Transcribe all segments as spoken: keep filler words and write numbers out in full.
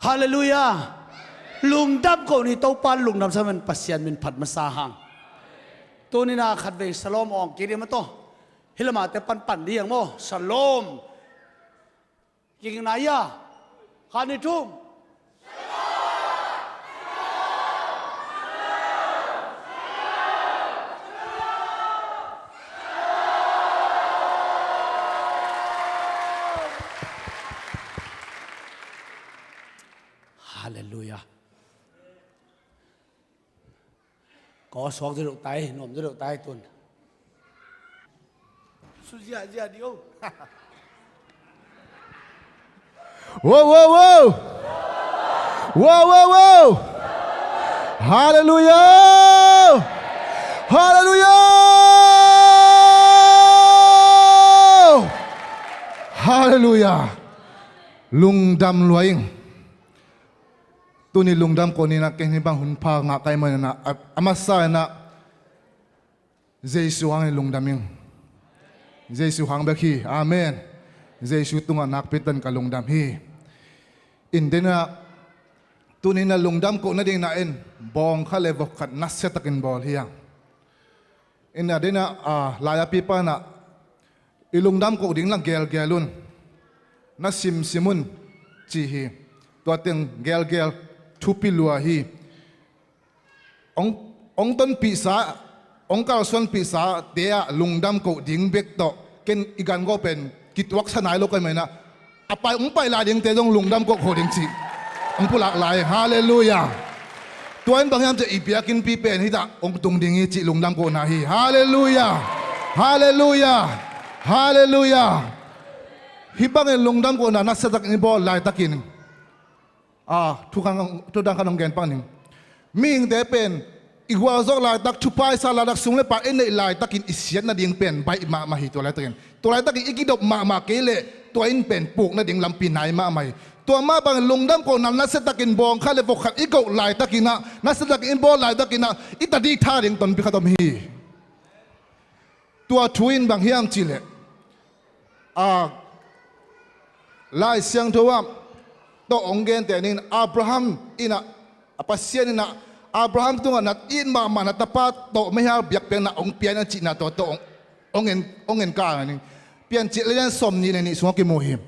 Halleluiah. Lungdam ko ni, Topa lungdam sa man, Pasian min phat masa hang. Tuni-in ah khatvei salom awng kik ding maw, tua hi lamah te panpan ding maw, salom. Kikna ia. Khat, nih, thum. Halleluiah. Ko suak zaw deuh tai, nuam zaw deuh tai tun. Su ziahziah dih o. Wow, wow, wow. Wow, wow, wow. Halleluiah. Halleluiah. Halleluiah. Lungdam lua ing. Tuni lungdam ko ni-in ah ken hih bang hun pha ngah ka hih manin ah, a, a masa in ah Jesu hangin lungdam ing. Jesu hang bek hi. Amen. Jesu tungah nakpi takin ka lungdam hi. In den ah, tuni-in ah lungdam ko nading in ah en, bawng khat le vok khat nasiatakin bawl hi hang. In ah den ah, a, lai-a pipa in ah, i lungdam ko ding la gelgel un, na simsim un, ci hi. Tua teng gelgel thupi lua hi. Hong, hong tonpihsa, hong kalsuanpihsa te ah lungdam ko ding bek tawh ken i gan gawh pen kituaksa nai lo ka hih manin ah, a pai, hong pai lai dingte zong lungdam ko ko ding cih hong pulak lai. Halleluiah. Tua in bang hiam cih leh i biakinnpi pen hih ah hong tung ding hi cih lungdam kohna hi. Halleluiah. Halleluiah. Halleluiah. Hih bangin lungdam kohna nasiatakin i bawl laitakin, a, thu khat, thu dang khat hong gen pak ning. Mihingte pen i gualzawh laitak, thupha i sa laitak, sum le pai i neih laitakin i siat nading pen baih mahmah hi. Tua laitakin, tua laitakin i kidop mahmah kei leh tua in pen puk nading lampi nai mahmah hi. Tua mah bangin lungdam kohna nasiatakin bawng khat le vok khat i koh laitakin ah, nasiatakin i bawl laitakin ah, i tadi tha ding tonpih khat om hi. Tua thu in bang hiam cih leh, a, Lai Siangtho ah tawh hong genteh ning, Abraham in ah, a, Pasian in ah Abraham tungah na it mahmah na tapa tawh meihal biakpiakna hong pia in a cihna tawh, tawh hong, hong en, hong en ka ning. Piancil alian sawmnih le nih sungah kimu hi.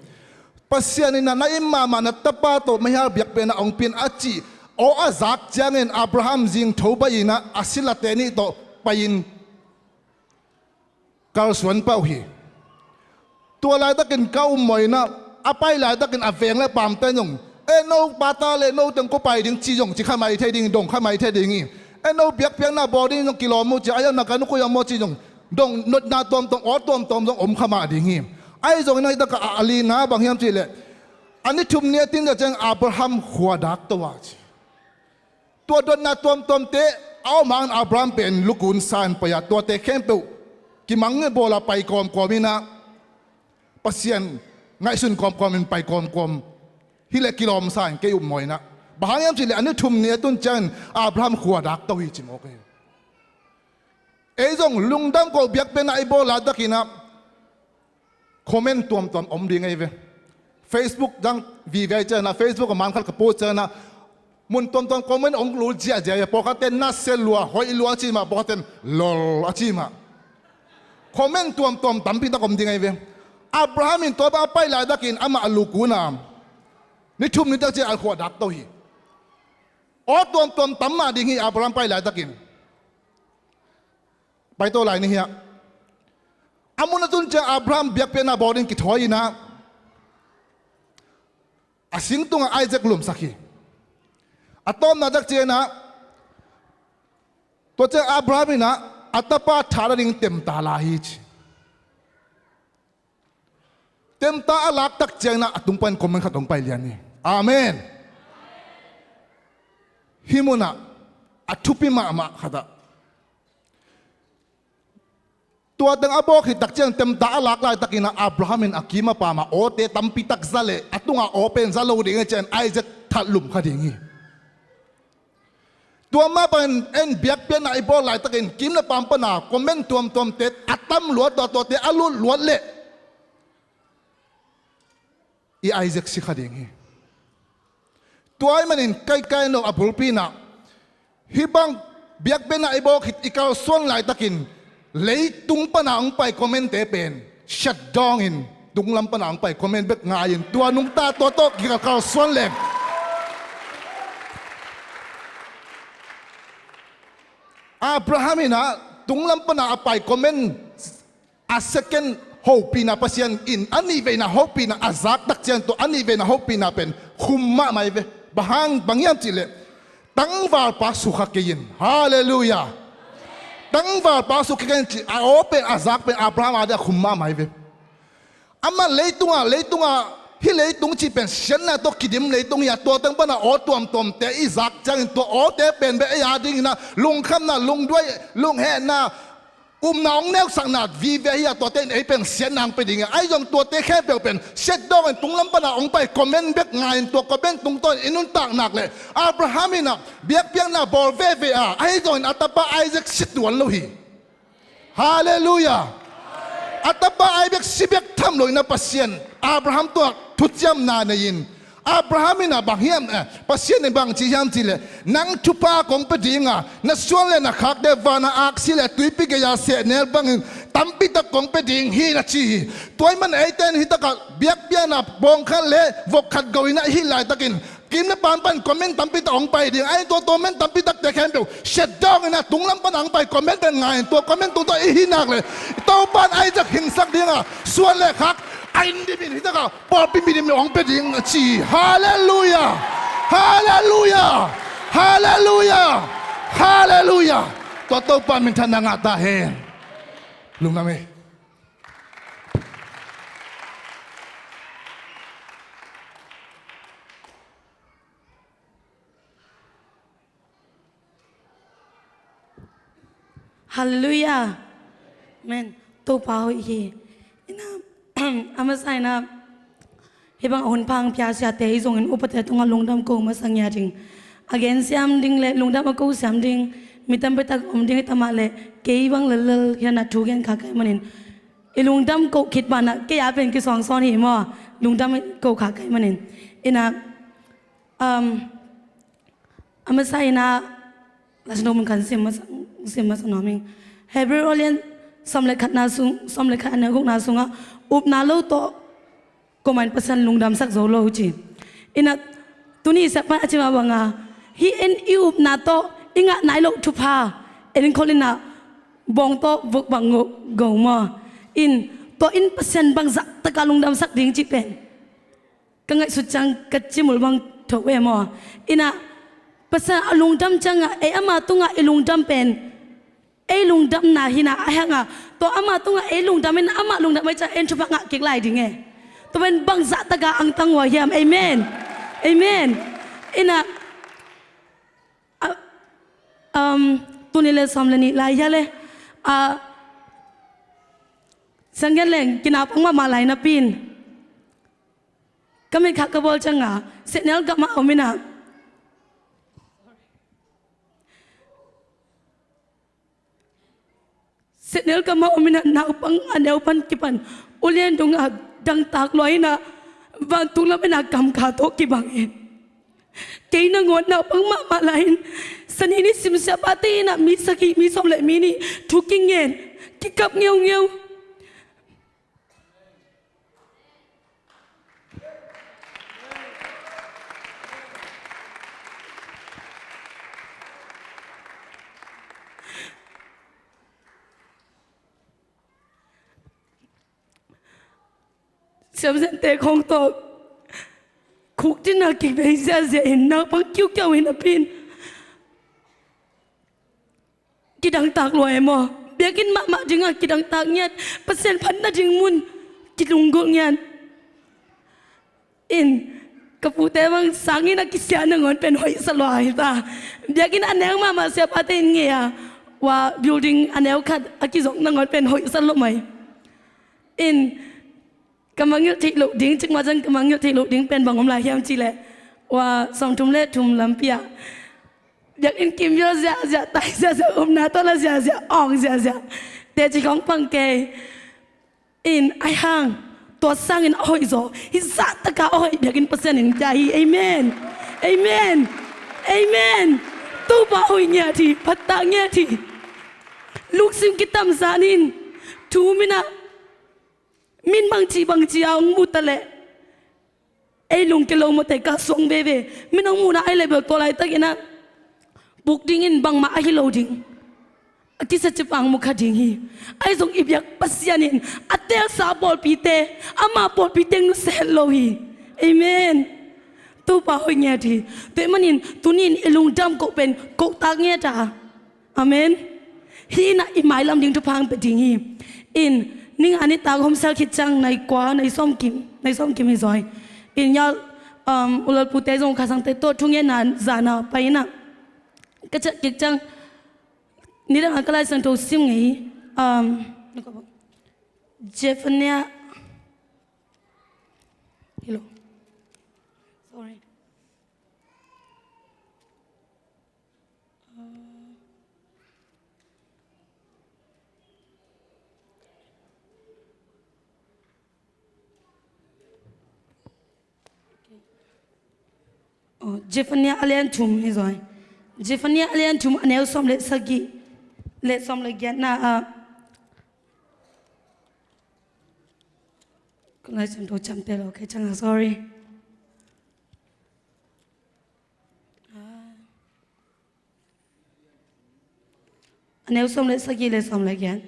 Pasian in ah na it mahmah na tapa tawh meihal biakpiakna hong pia in a cih aw a zak ciangin Abraham zingtho baih in ah a silate nih tawh pai-in kalsuan pah uh hi. Tua laitakin ka um maw in ah, a pai laitakin a veng le paamte in zong, "E, no pata le no teng kua pai ding?" ci zong ci kha mai thei ding, dong kha mai thei ding hi. "E, no biakpiakna bawl ding," zong kilawm uh ci, "A, a na ka nu koi a maw?" ci zong, dong, notna tuamtuam, aw tuamtuam zong om kha mah ding hi. Ahi zongin ah hih takah a, a lina bang hiam cih leh, a ni thum ni a tin ciang Abraham khua dak to a ci. Tua dotna tuamtuamte a om hangin Abraham pen lukunsa in pai a, tuate khempeuh kimang bawl a pai kawmkawm in ah, Pasian ngaihsun kawmkawm in pai kawmkawm hi leh kilawmsa in kei um maw in ah. Bang hang hiam cih leh a ni thum ni a tun ciangin Abraham khua dak to hi ci mawk hi. Ei zong lungdam ko biakpiakna i bawl laitakin ah, comment tuamtuam om ding ahi ve. Facebook dang vive ciangin ah, Facebook a man khat ka post ciangin ah, mun tuamtuam comment hong lul ziahziah hi. Pawlkhatte nasia lua, hoih lua a ci mah, pawlkhatte in lol a ci mah. Comment tuamtuam tampi tak om ding ahi ve. Abraham in tua bang a pai laitakin amah a lukun a, ni thum ni tak ciang a khua dak to hi. Aw tuamtuam tam mah ding hi Abraham pai laitakin. Pai to lai ni hi ah. A mun a tun ciang Abraham biakpiakna bawl ding kithawi in ah, a sing tungah Isaac lumsak hi. A tawpna tak ciang ah, tua ciang Abraham in ah a tapa that nading temta la hi ci. Temta a lak tak ciang ah a tung pan comment khat hong pai lian hi. Amen. Hih munah a thupi mahmah khat ah, tua teng a bawk hi tak ciang temta a lak laitakin ah Abraham in a kim a paam a awte tampi tak za leh a tungah aw pen za lo ding hi ciang Isaac that lum kha ding hi. Tua mah bangin en biakpiakna i bawl laitakin kim le paam pana comment tuamtuamte a tam luat, tua tuate a lut luat leh i Isaac si kha ding hi. Tua ahih manin kaikai no a bulpi inah, hih bang biakpiakna i bawl khit i kalsuan laitakin leitung pana hong pai comment-te pen shutdown in, tunglam pana hong pai comment bek ngai in, tua nungta tua tawh kikal kalsuan leng. Abraham inah tunglam pana a pai comment a second hopihna Pasian in a nihveina hopihna a zak tak ciang tua a nihveina hopihna pen khum mahmah hi ve. Bang hang, bang hiam cihleh, tangvalpa sukha kei in. Halleluiah. Tangvalpa sukha kei in ci a aw pen, a zak pen Abraham ading a khum mahmah hi ve. Amah leitungah, leitungah, hih leitung cih pen siatna tawh kidim leitung hi a, tua teng pana aw tuamtuamte i zak ciangin tua awte pen bek ei adingin ah lungkhamna, lungduai, lunghehna, upna hong neusakna vive hi a, tuate in ei pen siatna hong pia ding hi a. Ahi zong tuate khempeuh pen shutdown in tunglam pana hong pai comment bek ngai in, tua comment tungtawn in i nuntak nak leh Abraham inah biakpiakna bawl veve a, ahi zongin a tapa Isaac si tuan lo hi. Halleluiah. A tapa Isaac si bek tham lo inah Pasian Abraham tungah thuciamna nei in, Abraham inah bang hiam, eh, Pasian in bang ci hiam cihleh, nang thupha kong pia ding a, na suan le na khakte vana aksi le tuipi gei-a sehnel bangin tampitak kong pia ding hi, na ci hi. Tua ahih manin eite in hih takah biakpiakna bawng khat le vok khat go inah i hih laitakin kim le pan pan comment tampitak hong pai ding. Ahi tua comment tampitakte khempeuh shutdown inah tunglam pana hong pai comment pen ngai in, tua comment tungtawn i hih nak leh Topa in Isaac hingsak ding a, suan le khak a inn dimin hih takah pawlpi milim hong pia ding a ci. Halleluiah. Halleluiah. Halleluiah. Halleluiah. Tua Topa minthanna ngah ta hen. Lungdam hi. Halleluiah. Amen. Topa hoih hi. Inah, a masa inah, hih bang a hun pha hong pia siate hi zongin upate tungah lungdam ko masa ngiat ing. A gen siam ding le lungdam a ko siam ding mi tampitak om ding hi ta mah leh, kei bang lellel hi a, na thu gen kha ka hih manin i lungdam ko khit banah kei a pen kisawngsawn hi maw. Lungdam ko kha ka hih manin. Inah, um, a masa inah, Lai Siangtho mun khat sim masa, sim masa nuam ing. Hebrew a lian sawm le khatna sung, sawm le khat a neu gukna sungah upna lo tawh kuamah in Pasian lungdamsak zo lo ci. Inah tuni siapa in a ci mah banga, hih en i upna tawh i ngah nai loh thupha enkhol inah bawng tawh vok bang go, go maw. In tua in Pasian bangzah taka lungdamsak ding cih pen ka ngaihsut ciang ka cimul bang tho e maw. Inah Pasian a lungdam ciangah ei ama tungah i lungdam pen ei lungdamna hi inah, ahi hangah tua ama tungah ei lungdam in amah lungdam ahih ciang en thupha ngah kik lai ding e. Tua pen bangzah taka angtang uh a hiam. Amen. Amen. Inah, a, um, tuni le sawm le nih lai hi a le, a, siang gen leng kinaupang mahmah lai napi in ka mit khak ka bawl ciangah sehnel gam ah om inah, sehnel gam ah om inah naupang a neu pan kipan ulian dungah dangtak lua inah vantung lam inah gamkha tawh kibang in, kei nangawn naupang mahmah lai-in Sani nisim siapate inah mi sagih mi sawm le mi nih thu kingen, kikap ngeungeu. Siamsente khong tawh khukdin a kibei ziahziah in naupang kiukiau hi napi in kidangtak lua e maw? Biakinn mahmah dingah kidangtak ngiat, Pasian phat nading mun kilunggulh ngiat. In ka pute bang sanginn a kisia nangawn pen hoihsa lua hi ta. Biakinn a neu mahmah siapate in ngei a, ua building a neu khat a kizong nangawn pen hoihsa lua mai. In ka mangngilh theih loh ding, cikmah ciang ka mangngilh theih loh ding pen bang om lai hiam cihleh, ua sawmthum le thum lampi ah biakinn kim vial ziahziah, tai ziahziah, upna tawh la ziahziah, awng ziahziah, teci khong pang kei. In ahi hang tua sangin a hoihzaw, hih zahtakah a hoih biakinn Pasian in pia hi. Amen. Amen. Amen. Topa hoih ngiat hi, phattak ngiat hi. Lungsim kitamzan in, thu minah min bangci bangci a hong muta leh ei lungke lo mawte, ka suang veve. Min hong muhna ai leh bel tua laitakinah puk dingin bangmah ahi lo ding, a kisa cipang mu kha ding hi. Ahi zong i biak Pasian in a teelsa pawlpite, ama pawlpite nusia het lo hi. Amen. Topa hoih ngiat hi. Tua ahih manin tuni-in i lungdam koh pen kohtak ngiat a. Amen. Hih innah i mailam ding thupha hong pia ding hi. In, ninga nitak home cell khit ciang nai kua, nai sawmkim, nai sawmkim hi zaw hi. In, ya, um, u Lalpute zong Kha Sangte tawh thungetna zana pai innah ka ciah kik ciang, nidang a ka Lai Siangtho sim ngei hi. Um, Zephaniah. Hello. Sorry. Oh, Zephaniah a lian thum hi zaw hi. Zephaniah a lian thum a neu sawm le sagih le sawm le giatna ah, ka Lai Siangtho ciamteh lo kei ciang a, sorry. A neu sawm le sagih le sawm le giat.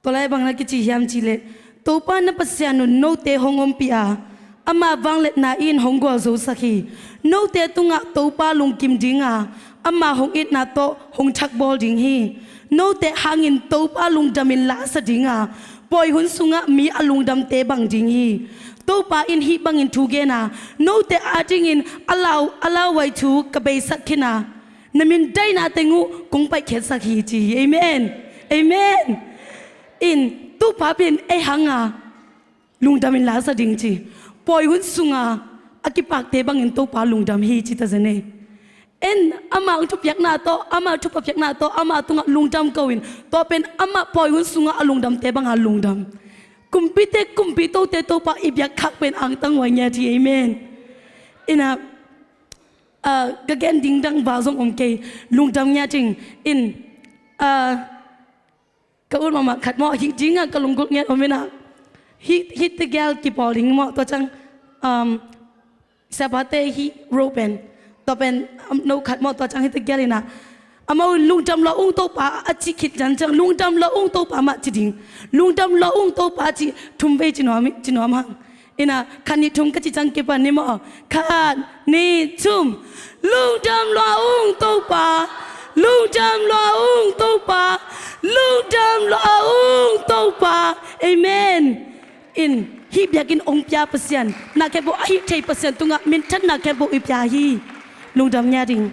Tua lai bang na kici hiam cihleh, Topa na Pasian un note hong ompih a, ama vangliatna in hong gualzosak hi. Note tungah Topa lungkim dinga, ama hong itna tawh hong thakbawl ding hi. Note hangin Topa lungdamin la a sa dinga, pawi hun sungah mi a lungdamte bang ding hi. Topa in hih bangin thu gena, note adingin a lau, a lauhuai thu ka beisak khina, na mindaina teng uh kong paihkhiatsak hi, ci hi. Amen. Amen. In, Topa pen ei hanga lungdamin la sa ding ci. Pawi hun sunga a kipakte bangin Topa lungdam hi, ci ta zen ei. En, ama thupiakna tawh, ama thupha piakna tawh, ama tungah lungdam ko in, tua pen ama pawi hun sunga a lungdamte banga lungdam. Kumpite kumpi, tote Topa i biak khak pen angtang huai ngiat hi. Amen. Ina, ah, ka gen ding dang val zong om kei, lungdam ngiat ding. In, ah, ka ut mahmah khat maw, hih dingah ka lunggulh ngiat om ina. Hih, hih tegel kipawl ding maw, tua ciang, um, siapate hih ro pen, tua pen, um, no khat maw, tua ciang hih tegel ina. Amau in lungdam lua ung Topa a cih khit ciang, lungdam lua ung Topa mah ci ding. Lungdam lua ung Topa cih thum vei ci nuam, ci nuam hang. Ina, khat nih thum ka ci ciang kipan ni maw. Khat nih thum. Lungdam lua ung Topa. Lungdam lua ung Topa. Lungdam lua ung Topa. Amen. In, hih biakinn hong pia Pasian, na khempeuh a hih thei Pasian tungah minthanna khempeuh i pia hi. Lungdam ngiat ding.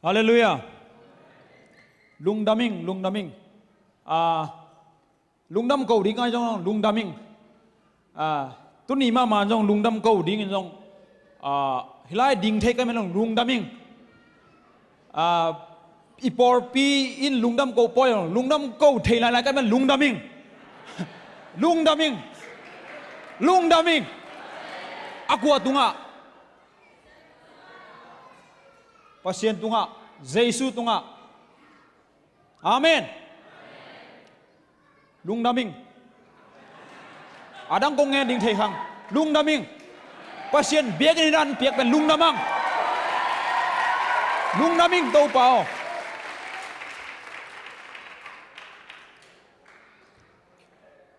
Halleluiah. Lungdam ing, lungdam ing. Ah, lungdam ko ding ai zong lungdam ing. Ah, tuni mahmah zong lungdam ko dingin zong, ah, hih lai ding thei ka men zong lungdam ing. Ah, i pawlpi in lungdam ko pawi zong lungdam ko thei lailai ka men lungdam ing. Lungdam ing. Lungdam ing. A kua tungah? Pasian tungah, Jesu tungah. Amen. Lungdam ing. A dang kong ngen ding thei hang. Lungdam ing. Pasian biakinn in an piak pen lungdam ang. Lungdam ing Topa aw.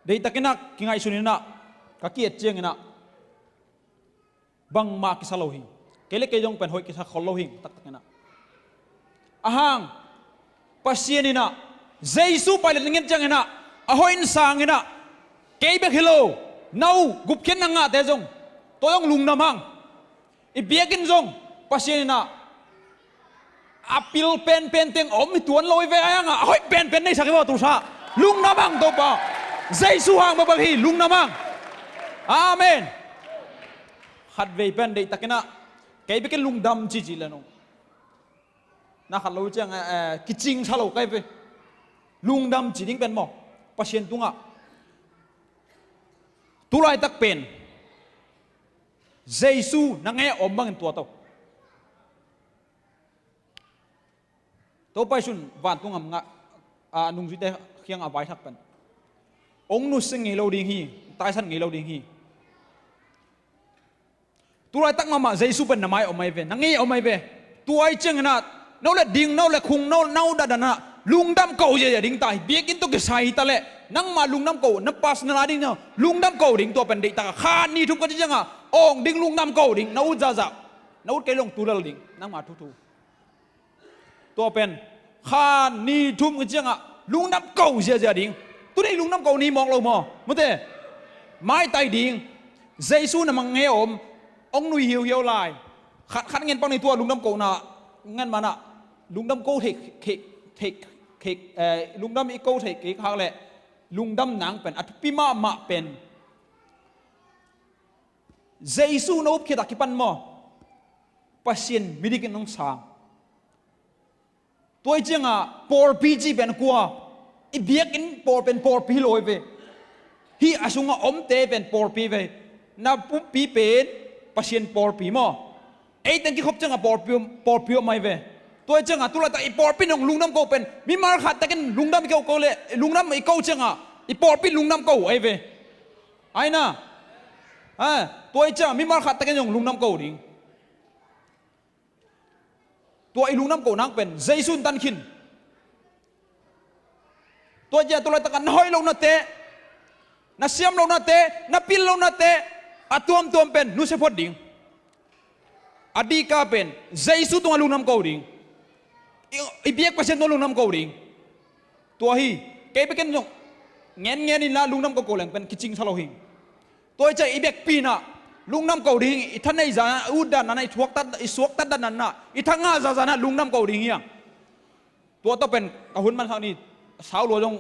Deihtakin ah kingaihsun in ah, ka ki-et ciangin ah bangmah kisa lo hi. Kei le kei zong pen hoih kisa khol lo hi, taktak in ah. Ahang, Pasian in ah, Jesu pai le ngen ciangin ah, a hoih in sang in ah, kei bek hi lo, no gupkhiatna ngahte zong, tua zong lungdam hang. I biakinn zong, Pasian in ah, A pil penpen teng om hi tuan lo hi ve, a hang a hoih penpen nei sak hi ve, tulsa. Lungdam hang Topa. Jesu hang bang bang hi, lungdam hang. Amen. Khatvei pen deihtakin ah, kei bekin lungdam cici le nong na khat lo ciang, eh, eh, kicing sa lo kai ve. Lungdam ci ding pen maw, Pasian tungah tulaitak pen Jesu na ngei a om bangin tua to. Topa Jesu in vantung gam ngah a, nungzuite kiangah a vaithak pen hong nusia ngei lo ding hi, taisan ngei lo ding hi. Tulaitak mahmah Jesu pen na mai om ai ve, na ngei om ai ve. Tua ai ciangin ah no le ding, no le khung, no, no dah dan ah lungdam ko ziazia ding ta hi. Biakinn tawh kisai hi ta leh nangmah lungdam ko, na personal a ding na lungdam ko ding. Tua pen deihtak a khat ni thum ka ci ciangah awng ding, lungdam ko ding, na ut zahzah, na ut kei lawng tu lel ding, nangmah thuthu. Tua pen khat ni thum ka ciangah lungdam ko ziazia ding. Tuni lungdam ko ni mawk lo maw? Mute, maitai ding. Jesu na mang ngei om, hong nui hiuhiau lai. Khat khat ngen pak ni, tua lungdam ko na ngen manah lungdam ko thei, thei, thei, thei, eh, lungdam i ko thei kei hak leh lungdam nang pen a thupi mahmah pen Jesu na upkhiat a kipan maw, Pasian midik in hong sang. Tua i ciangah pawlpi ci pen kua? I biakinn pawl pen pawlpi hi lo hi ve. Hih a sungah omte pen pawlpi ve. Na pumpi pen Pasian pawlpi maw? Ei teng kikhop ciangah pawlpi om, pawlpi om ai ve. Tua i ciangah tulaitak i pawlpi in hong lungdam ko pen mimal khat takin lungdam i ko ko leh, lungdam i ko ciangah i pawlpi in lungdam ko ai ve. Ai na. Ah, tua i ciangah mimal khat takin hong lungdam ko ding. Tua i lungdam ko nang pen Jesu in tan khin. Tua ciah tulaitak a na hoih lohnate, na siam lohnate, na pil lohnate, a tuamtuam pen nusia phot ding. A dihka pen Jesu tungah lungdam ko ding. I, i biak Pasian tungah lungdam ko ding. Tua hi, kei bekin zong ngen ngen inla lungdam ko ko leng pen kicing sa lo hi. Tua i ciah i biakpi in ah lungdam ko ding hi. I tha nei zah in ah, i ut dan in ah, i suaktat, i suaktat dan in ah, i tha ngah zahzah in ah lungdam ko ding hi hang. Tua tawh pen ka hun man khak ni, sau lua zong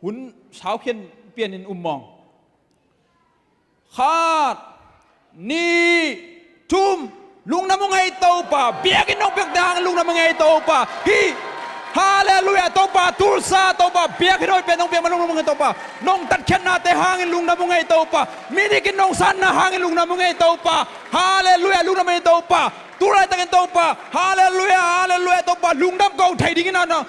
hun sau khian pian in um mawng. Khat, nih, thum. Lungdam uh ngei Topa, biakinn nong piakte hangin lungdam uh ngei Topa. Hi, halleluiah Topa, Tulsa Topa, biakinn hoih pen nong piak ma lungdam uh ngei Topa. Nong tatkhiatnate hangin lungdam uh ngei Topa. Midik in nong sanna hangin lungdam uh ngei Topa. Halleluiah, lungdam uh ngei Topa. Tulaitakin Topa, halleluiah, halleluiah Topa, lungdam ko thei dingin ah nang,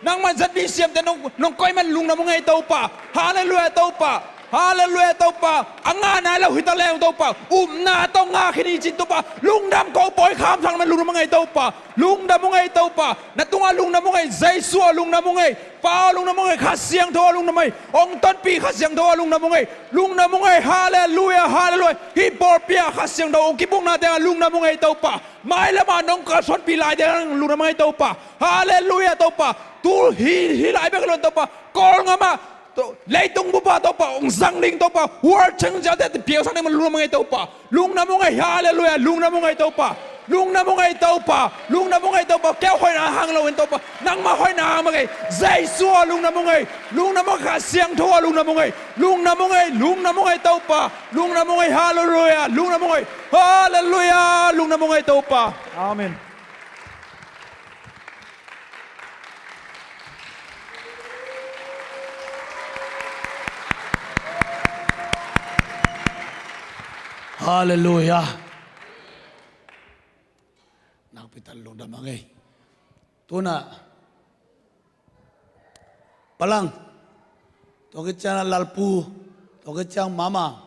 nangman Z B C M te nong, nong koih man lungdam uh ngei Topa. Halleluiah Topa. Halleluiah Topa. A ngah nai lo hi ta leng Topa, upna tawh ngah khin hi cin Topa, lungdam ko pawi kham sang man lungdam uh ngei Topa. Lungdam uh ngei Topa. Na tungah lungdam uh ngei, Jesu aw lungdam uh ngei. Pa aw lungdam uh ngei, Kha Siangtho aw lungdam uh ngei. Hong tonpih Kha Siangtho aw lungdam uh ngei. Lungdam uh ngei, halleluiah, halleluiah. Hih pawlpi ah Kha Siangtho hong kibukna tengah lungdam uh ngei Topa. Mailam ah nong kalsuanpih lai tengah lungdam uh ngei Topa. Halleluiah Topa. Tu hi, hih lai bek lo in Topa, Kawlngam ah, to, leitung bup ah Topa hong zang ding Topa, world changer te piangsak ding man lungdam uh ngei Topa. Lungdam uh ngei, halleluiah, lungdam uh ngei Topa. Lungdam uh ngei Topa. Lungdam uh ngei Topa. Kei hoihna hang lo in Topa, nangmah hoihna hang mah ngei. Jesu aw lungdam uh ngei. Lungdam uh ngei, Kha Siangtho aw lungdam uh ngei. Lungdam uh ngei, lungdam uh ngei Topa. Lungdam uh ngei, halleluiah, lungdam uh ngei. Halleluiah, lungdam uh ngei Topa. Amen. Halleluiah. Nakpi takin lungdam hang ei. Tunah Palang, tua khit ciang Lalpu, tua khit ciang Mama,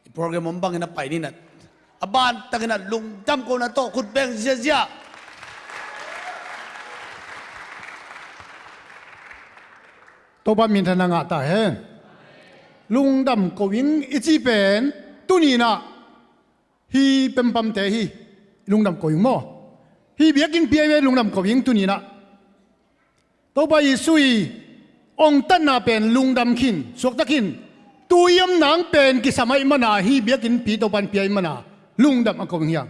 i program om bangin a pai ni nat. A ban takin a lungdam ko na tawh khut beng ziazia. Topa minthanna ngah ta hen. Lungdam ko ing i ci pen tuni-in ah hih pempamte hi. Lungdam ko ing maw? Hih biakinnpi ahi ve, lungdam ko ing tuni-in ah. Topa Jesu i ongtatna pen lungdam khin, suakta khin. Tu i om nang pen kisam ahih mana, hih biakinnpi Topa in pia ahih mana lungdam a ko ing hiang.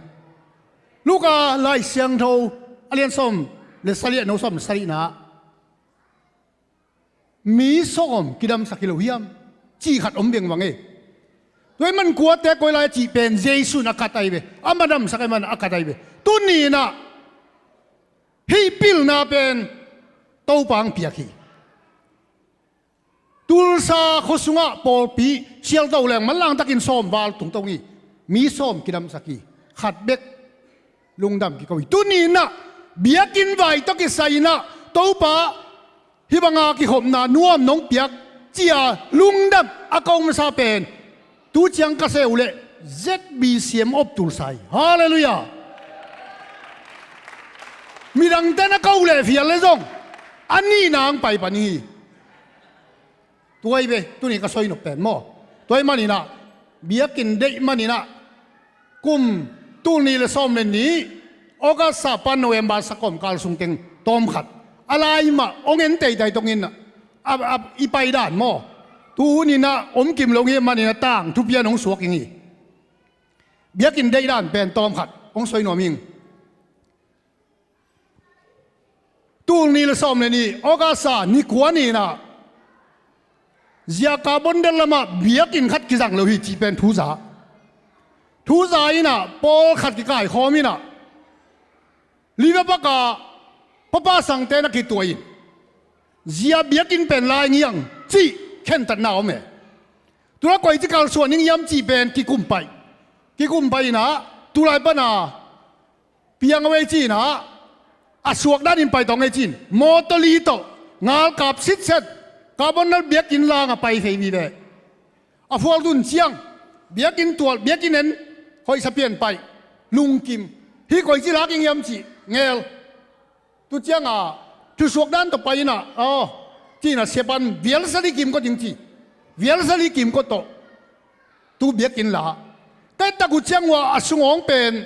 Luka Lai Siangtho a lian sawm le sagih, a neu sawm le sagihna ah, mi sawm kidamsak hi lo hiam, cih khat om vengvang e. Tua ahih man kuate koi lai a cih pen Jesu in a kat ahi ve. Amah damsak ahih man a kat ahi ve. Tuni in ah hih pilna pen Topa hong piak hi. Tulsa khua sungah pawlpi sialto leng manlang takin sawm val tungto hi. Mi sawm kidamsak hi. Khat bek lungdam kiko hi. Tuni in ah biakinn vai tawh kisai in ah Topa, hih banga kikhopna nuam nong piak, ci-a lungdam a ko masa pen tu ciang ka seh uh leh Z B C M of Tulsa hi. Halleluiah. Midangte na ko leh fial leh zong a nihna hong pai pan hi. Tua hi ve, tuni ka soi nop pen maw. Tua ahih man in ah biakinn deih man in ah kum tul nih le sawm le nih, August sa pan November sa kawmkal sung teng tawmkhat a lai mah hong en teitei tong in ah, a, a, i pai dan maw. Tu hun in ah om kim lo hi man in ah tangthu pian hong suak ing hi. Biakinn deih dan pen tawmkhat hong soi nuam ing. Tul nih le sawm le nih, August sa ni kua ni in ah, zia Carbondale lamah biakinn khat kizang lo hi cih pen thu za. Thu za in ah pawlkhat kikaikhawm in ah, Liverpool ah papa sangte na kituah in, zia biakinn pen la ing hiam cih khentatna om e. Tulai koici kalsuan ing hiam cih pen kikum pai. Kikum pai in ah, tulai pan a piang a vei ci in ah, a suak dan in pai tawh ngei ci in, mawtaw li tawh ngalkap sitset, Carbondale biakinn lang a pai thei vive. A phual tun ciang, biakinn tual, biakinn en, hoihsa pian pai, lungkim. Hih koici lak ing hiam cih ngel. Tu ciang a, thusuak dan tawh pai in ah, aw, ci in ah siapa in vialsa li kimkot ing ci. Vialsa li kimkot tawh tu biakinn la. Ka et tak uh ciang uh a, a sung hawng pen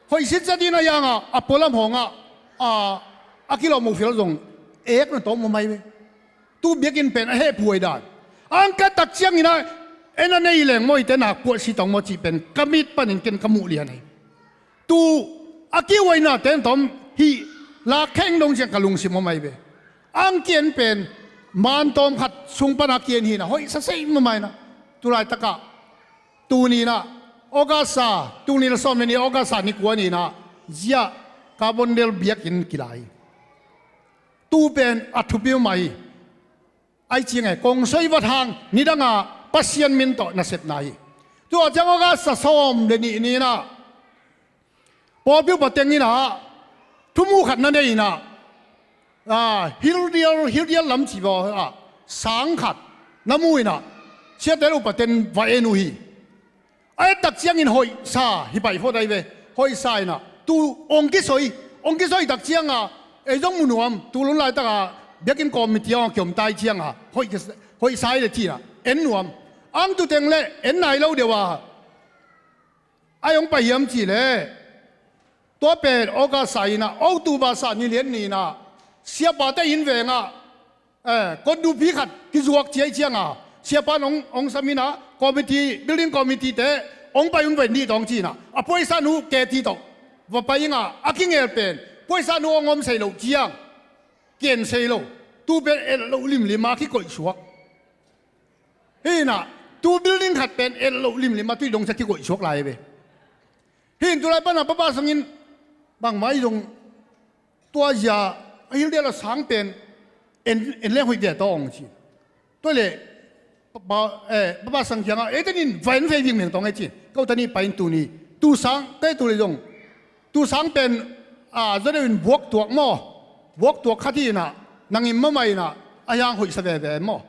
hoih sitset in a, yang a, a pualam hawng ah, a, a kilawm uh fial zong ekna tawm maw mai ve. Tu biakinn pen a hehphuai dan. Ang ka et tak ciang in ah, en a nei leng maw, hihte nak puah si tawng maw cih pen ka mit panin ken ka muh lian ahi. Tu a kihuaina ten tawm hih lak kheng dong ciang ka lungsim om ahi ve. Ang ki-en pen man tawmkhat sung pan a ki-en hi in ah, hoihsa sei mahmah in ah, tulaitak ah, tuni in ah, August sa, tul nih le sawm le nih August sa ni kua ni in ah, zia Carbondale biakinn kila hi. Tu pen a thupi mahmah hi. Ahi ciang e, kong soi vat hang, nidang a Pasian min tawh nasepna hi. Tua ciang August sa sawm le nih ni in ah, pawlpi upa teng in ah, thumuh khat na nei in ah, ah, Hilldale, Hilldale lam ci baw ah, sang khat na mu in ah, siate upa ten va en uh hi. A et tak ciangin hoihsa hi pai phot ahi ve. Hoihsa in ah, tu hong kisoi, hong kisoi tak ciang a, ei zong mu nuam, tu lun laitak a biakinn committee hong kiom tai ciang a, hoih, hoihsa hi le ci in ah, en nuam. Ang tu teng le en nai lo deuh a, a hong pai hiam cih leh, tua pen August sa in ah, October sa ni lian ni in ah, siapate inn veng ah, eh, kotdupi khat kizuak ciai ciang a, siapa in hong, hong sam in ah, committee, building committee te, hong pai un ven dih tawh ci in ah, a puaisanu keti tawh va pai ing a, a kingel pen puaisanu hong om sei lo ciang, ken sei lo, tu pen et loh limlim a kikoihsuak. Hi in ah, tu building khat pen et loh limlim a tui dong ciang kikoihsuak lai ve. Hi in tulai pan a papa sang in, bangmah hi zong, tua zia a Hilldale a sang pen en, en leng hoih ve tawh hong ci. Tua leh papa, eh, papa sang kiangah, ei tenin va en ve vingmeng tawh ngei ci. Ko tani pai in tuni, tu sang, kei tu leh zong, tu sang pen, a, zaw deuh in buak tuak maw, buak tuak khat hi in ah, na ngim mahmah in ah, a hiang hoihsa veve maw.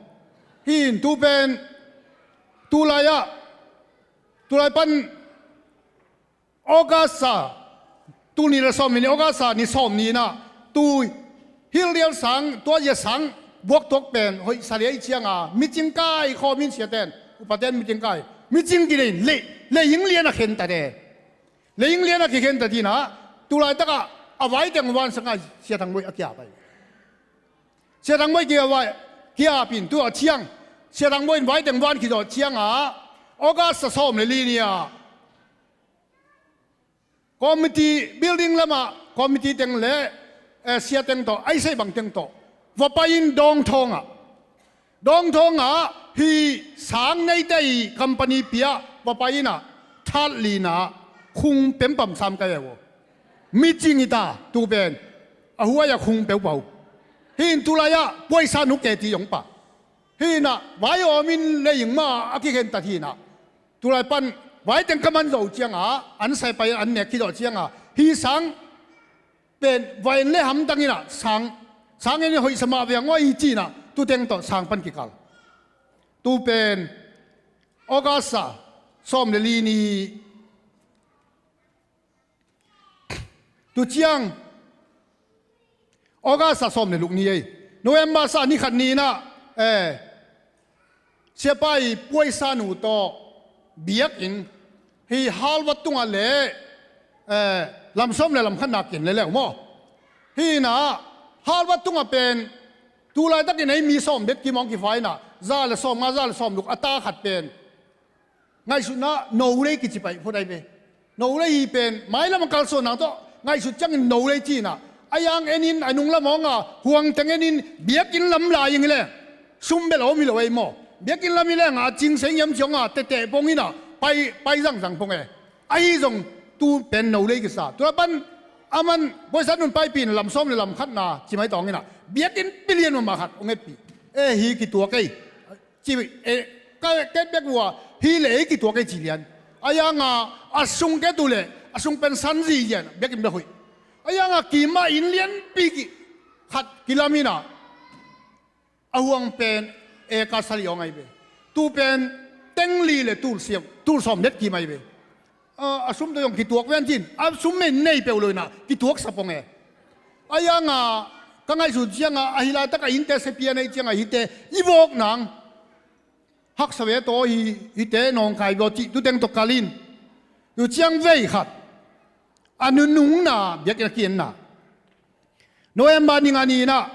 Hi in tu pen, tulai ah, tulai pan August sa, tul nih le sawm ni, August sa ni sawm ni in ah, tu Hilldale sang, tua zia sang buak tuak pen hoihsa liai ciang a, micing kai khawm in siaten, upaten micing kai, micing kinei in, lei, lei ing lian a khentat e. Lei ing lian a kikhentat in ah, tulaitak ah a vaiteng van sang a Sia Thang Boi a kia pai. Sia Thang Boi kia vai, kia pin tu a ciang, Sia Thang Boi in vaiteng van kizawh ciang a, August sa sawm le li ni a, Committee, building lamah committee teng le, eh, sia teng tawh, a i sei bang teng tawh va pai-in Dawngthawng ah, Dawngthawng ah hih sang neite i company pia va pai-in ah, that lina khung pempam sam ka e uh. Mi cing i ta tu pen, a huai a khung peuhpeuh. Hih in tulai ah puaisa nu ke ti hong pa. Hih in ah vai awm in le ing mah a kikhen ta hi in ah, tulai pan vai teng ka man zawh ciangah an sai pai an nek khit zawh ciangah, hih sang pen va en le hamtang in ah sang, sang en in hoihsa mah ve a ngawi hi ci-in ah, tu teng tawh sang pan kikal. Tu pen August a sawm le li ni, tu ciang August a sawm le luk ni ei, November sa ni khat ni in ah, eh, siapa i puaisa nu tawh biakinn hih Halvat tungah le, eh, lam sawm le lam khatna ken le leu maw. Hih in ah Halvat tungah pen tulaitakin ei mi sawm bek kimawng kifa in ah, za le sawm nga, za le sawm luk a ta khat pen ngaihsutna no lei kici pai phot ai ve. No lei hi pen mailam a kalsuan nang tawh ngaihsut ciangin no lei ci-in ah, a yang en in a nung lam awng a huang teng en in biakinn lam lai ing hi leng, sum bel a om hi lo ei maw. Biakinn lam hi leng a cing seng hiam ci awng a tete pong in ah pai, pai zangzang pong e. Ahi zong tu pen no lei kisa. Tulai pan a man puaisa nun paipih in lam sawm le lam khatna ci mai tawng in ah, biakinn pilian mahmah khat hong etpih. E, hi kituak ei. Ci, eh, ka, ka bek uh a, hi le ei kituak ei ci lian. A yang a, a sung ke tu le, a sung pen san zihziah in biakinn bek hoih. A yang a kim ah inn lianpi ki, khat kilam in ah, a huang pen eka sali awng ai ve. Tu pen teng li le tul siam, tul sawm let kim ai ve. A, a sum tawh zong kituak ven cin, a sum men nei peuh lo in ah kituak sa pong e. A yang a, ka ngaihsut ciang a, a hi laitak a innte sia pia nei ciang a hihte i vawk nang haksa ve tawh hi, hihte nawngkai vawk cih tu teng tawh kal in. Tu ciang vei khat a nunungna biakinn a ki-enna, November ni nga ni in ah,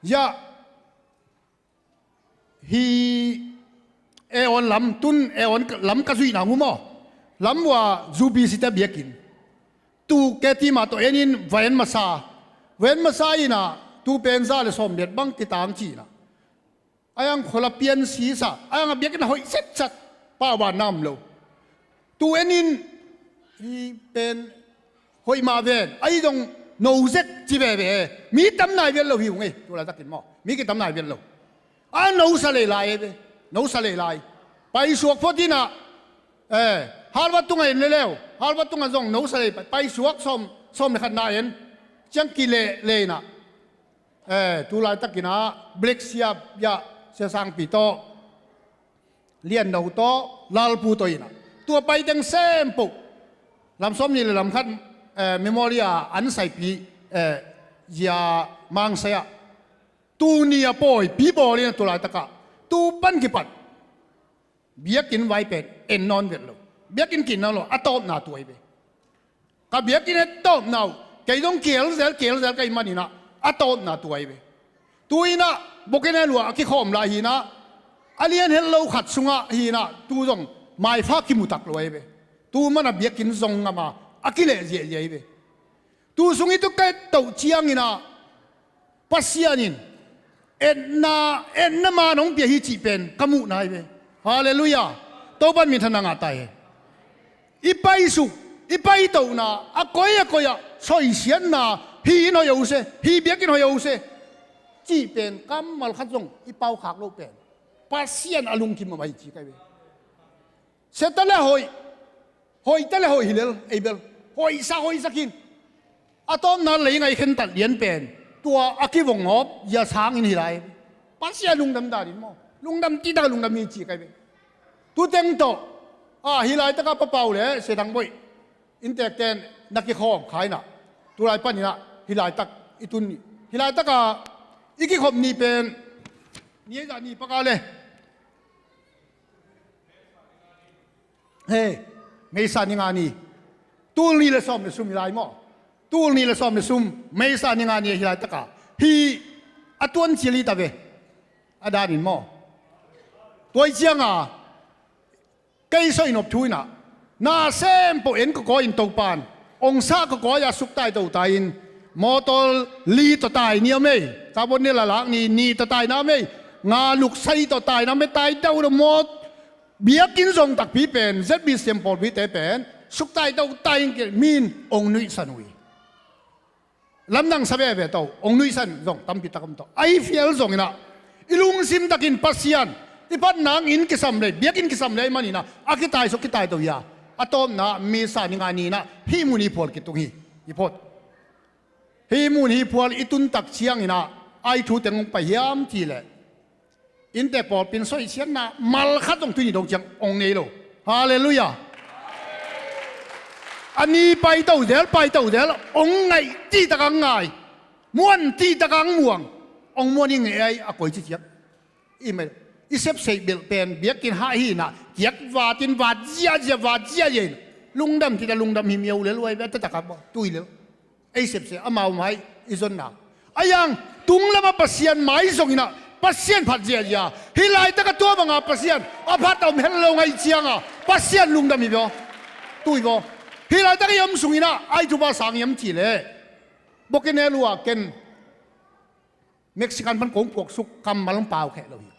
ya, hi Eon lam, tun Eon lam ka zuihna uh maw. Lam uh a zubisite biakinn, tu ke ti mah tawh en in va en masa. Va en masa in ah tu pen za le sawm let bang kitang ci in ah, a yang khuala pian sisa, a yang a biakinn a hoih setsat, pahbanna om lo. Tu en in, hi pen hoih mah ven, ahi zong no zek ci veve. Mi tam nai vial lo hi ung ei, tulaitakin maw. Mi kitam nai vial lo. A no sa lei lai ei ve, no sa lei lai. Paisuak phot in ah, eh, Halvat tungah en le leu, Halvat tungah zong no sa lei, paisuak sawm, sawm le khatna en. Ciang kileh le in ah, eh, tulaitakin ah Black Sheep ah, Sia Sangpi tawh, Lian No tawh, Lalpu tawh in ah, tua pai teng sempoh lam sawm ni le lam khat, eh, memorial an saipi, eh, zia Mang Sai ah, tuni a pawipi bawl in ah tulaitak ah, tu pan kipat biakinn vai pen en nawn vet lo. Biakinn ki-en nawn lo, a tawpna tua hi ve. Ka biakinn a tawpna uh, kei zong kielzel kielzel ka hih manin ah, a tawpna tua hi ve. Tu in ah bokena lua a kikhawm lai hi in ah, a lian het lo khat sungah hi in ah, tu zong maipha kimutak lo hi ve. Tu man a biakinn zong ngam a, a kileh ziahziah hi ve. Tu sung i tu ka et toh ciangin ah, Pasian in etna, etna man hong pia hi cih pen ka muhna hi ve. Halleluiah. Topan minthanna ngah ta hi. I paisuk, i paitohna a koi a koi ah soisiatna, hih inn hoih a uh se, hih biakinn hoih a uh se cih pen kammal khat zong i paukhak loh pen Pasian a lungkim mah hi ci ka hi ve. Sia ta le hoih, hoih ta le hoih hi lel, ei bel hoihsak hoihsak in. A tawpna lei ngai khentat lian pen tua a kivong awp zia sangin hi lai. Pasian lungdam danin maw, lungdam titak lungdam hi ci ka hi ve. Tu teng tawh, a, hi laitak ah Pa Pau le Sia Thang Boih inntekten na kikhawm kha in ah, tulai panin ah hi laitak i tun ni, hi laitak ah i kikhop ni pen ni ei zah ni pak a le, he, May sa ni nga ni, tul nih le sawm le sum hi lai maw. Tul nih le sawm le sum, May sa ni nga ni hi laitak ah, hih a tuancial hi ta ve. A danin maw, tua hi ciang a, kei soi nop thu in ah, Na sem peuh en kawkawi in Topan ong sah kawkawi a suktai to tai in, mawtaw li tawh tai ni om ei, carbon ni lalak ni, ni tawh tai na om ei, nga luksai tawh tai na om ei, tai dau lo maw. Biakinn zong takpi pen Z B C M pawlpite pen suktai to tai in kei min ong nuihsan uh hi. Lamdang sa veve to, ong nuihsan zong tampi tak om to. Ahi fial zong inah i lungsim takin Pasian i phat nang inn kisam le biakinn kisam le ahi man inah a kitai suk kitai to hi a, a tawpna Misa ni nga ni inah hih mun hi phual kitung hi. I phot hih mun hi phual i tun tak ciang inah ai thu teng ong pai hiam ci leh inntek pawlpi in soihsiatna mal khat zong tuni dong ciang ong nei lo. Halleluiah. A ni pai to zel, pai to zel, ong ngaih cihtak ang ngai, muan cihtak ang muang, ong muan i ngei ai a koi ci ciang. I mel i sepseih belh pen biakinn hah hi inah kiak vat in vat ziahziah, vat ziahziah in lungdam cita lungdam hi miau lel uai ve a taktak a tui lel. Ei sepseh amau mai i zonna. A yang tung lamah Pasian mai zong inah Pasian phat ziahziah. Hih laitak a tua banga Pasian a phat a om het lo ngaih cianga Pasian lungdam hi vaw. Tui vaw. Hih laitak i om sung inah ai thupha sang hiam ci leh Bukene lua ken Mexican pan kong puaksuk kammal hong pau kheh lo hi.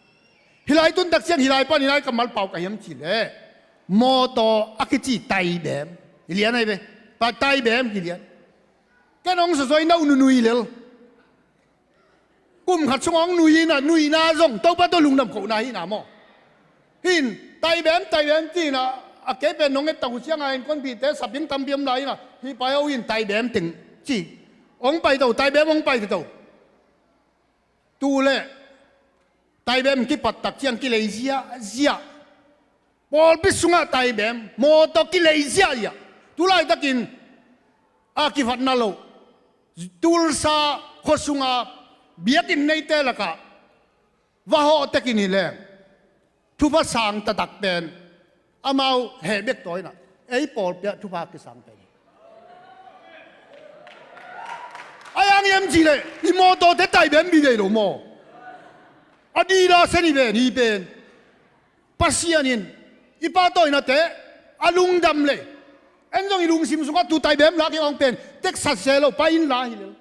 Hih lai tun tak ciang hih lai pan hih lai kammal pau ka hiam ci leh mawtaw a kici taibem hi lian ai ve. Pa taibem hi lian. Ken hong sawsawina uh nunui lel. Kum khat sungah hong nui inah nuihna zong Topa tawh lungdam kohna hihna maw. Hin taibem taibem ci inah a kei pen nong et tak uh cianga innkuanpihte saping tampi om lai inah hih pai ho hin taibem teng ci. Hong pai to taibem hong pai to. Tu le taibem kipat tak ciang kilei ziahziah. Pawlpi sungah taibem mawtaw kilei ziahziah. Tu laitakin a kifatna lo Tulsa khua sunga biakinn neite lakah va hawh tekin hi leng thupha sang taktak pen amau heh bek tawi inah ei pawlpi ah thupha kisang pen hi. A yang hiam ci leh i mawtawte taibem bi vei lo maw. A dila sen hi ven hi pen Pasian in i pahtawinate a lungdam le en zong i lungsim sungah tu taibem lak i awng pen teksat se lo pai in la hi lel.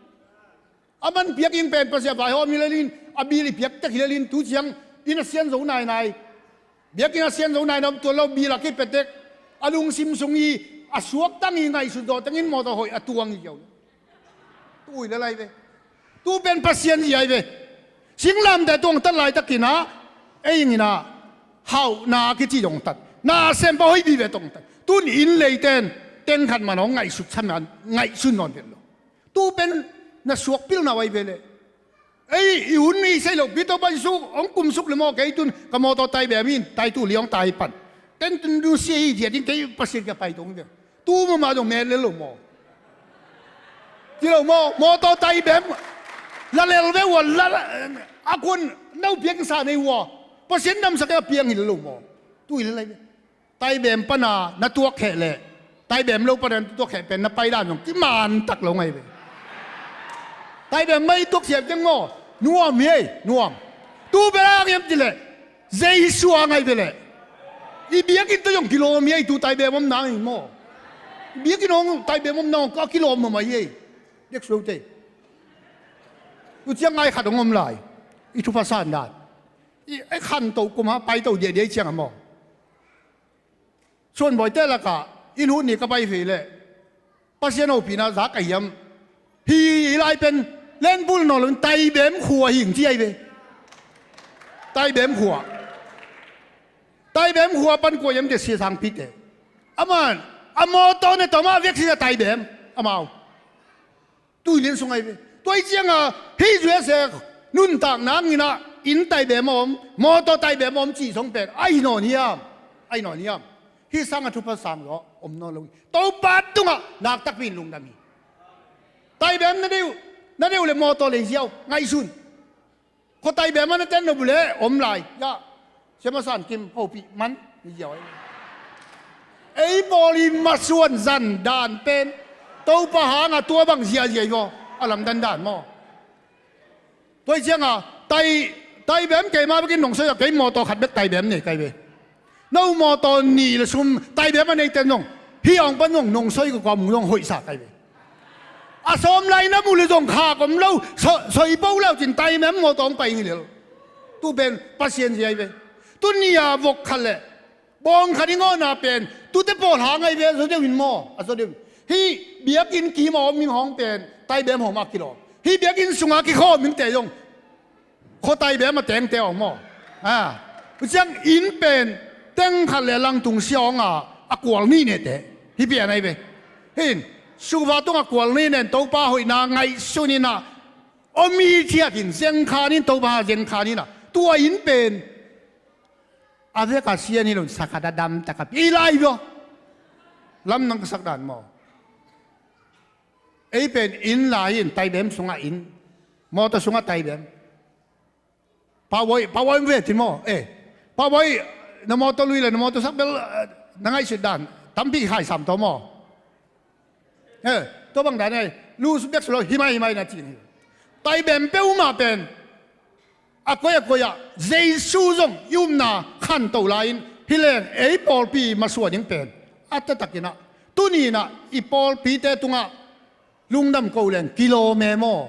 A man piak ing pen Pasian vaihawm hi lelin a bil i piak tek hi lelin tu ciang inn a sian zo nainai. Biakinn a sian zo nainai om tuan lo bil a kipia tek a lungsim sung hi a suak tang hi ngaihsut zawh tengin mawtaw hoih a tuang hi kiau. Tu ui le lai ve. Tu pen Pasian hi ai ve. Singlamteh tuang tat laitakin ah ei ing inah hauhna kici dong tat na sempa hoih vive tong tat tun inn leiten teng khat man hong ngaihsut saman ngaihsun nawn vet lo. Tu pen na suak pilna uh ai ve leh ei i hun i sei lo pi Topa Jesu hong kumsuk le maw kei tun ka mawtaw taibem in taitu li hong tai pan ten tun du sia hi ziatin kei Pasian ka pai tong ve. Tu mama dong met le lo maw. Ci lo maw mawtaw taibem la lel ve ua la a kuan no piang sa nei ua Pasian namsak a piang hi le lo maw. Tu hi le lai ve. Taibem pana na tuak kheh leh taibem lo pana na tuak kheh pen na paidan zong kiman tak lo ngai ve. Taibem mai tuak siam keng maw nuam hi ei nuam. Tu bela ngiam ci leh Jesu a ngai ve leh i biakinn tawh zong kilawm hi ei tu taibem om nang hi maw. I biakinn hong taibem om nang hong ka kilawm mama hi ei. Dek suaute tu ciang ngai khat hong om lai. I thupha san dan i khantoh kum ha paitoh diahdiah i ciang a maw. Suanbawite lakah inn hut ni ka pai vei leh Pasian hopihna za ka hiam. Hi lai pen lenbul nawn loin taibem khua hing ci ai ve. Taibem khua. Taibem khua pan kua hiam de sia sangpite. Aman a mawtaw ne tawma veksin a taibem amau. Tui lian sung ai ve. Tuai cianga hih U S A nuntak nang inah inn taibem a om mawtaw taibem a om cih song pen ahi nawn hiam. Ahi nawn hiam. Hih sanga thupha sang zaw om nawn lo hi. Topa tungah naktakpi in lungdam hi. Taibem na deuh na deuh le mawtaw lei ziau ngaihsun. Khua taibem a na ten lo bule om lai ya. Siama San Kim hopih man ni ziau ai. Ei pawl i masuan zan dan pen Topa hanga tua bang ziahziah hi vaw. A lamdan dan maw. Tuai cianga tai taibem keima bekin nong soiah kei mawtaw khat bek taibem nei kai ve. No mawtaw nih le sum taibem a neiten zong Hih a hong pan zong nong soi kawkaw mun zong hoihsa kai ve. A sawm lai na mu le zong khak om lo, soi, soi po lo cin tai mem maw tawng pai hi lel. Tu pen Pasian zia hi ve. Tuni a vok khat le bawng khat i ngawhna pen tute pawl hang ahi ve, a zaw deuh in maw, a zaw deuh in. Hih biakinn kim a om in hawng pen tai bem hawm a kilawm. Hih biakinn sunga kikhawm innte zong khuatai bem a tengte awng maw? A, u ciang inn pen teng khat le langtung sia awng a, a kual nih nehte. Hih pian ahi ve. Hin, suva tung a kual nih nen Topa hoihna ngaihsun in a, om i thiat in zengkhan in Topa zengkhan in a, tua inn pen a vek a sian hi lo in sakhat a dam tak a pi lai vio. Lam nang ka sak dan maw? Ei pen inn la hi in tai bem sungah inn, mawtaw sungah tai bem. Pawai, pawai ve ti maw? Eh, pawai, na mawtaw lui le na mawtaw sak bel, eh, na ngaihsut dan tampi khai sam tawh maw? Eh, tua bang dan ei lu su bek su lo himai himai na cin hi. Tai bem peuhmah pen a koi a koi ah Jesu zong i upna khanto lai-in hi leng ei pawlpi masuan ding pen a taktakin ah tuni in ah i pawlpite tungah lungdam ko leng kilawm e maw?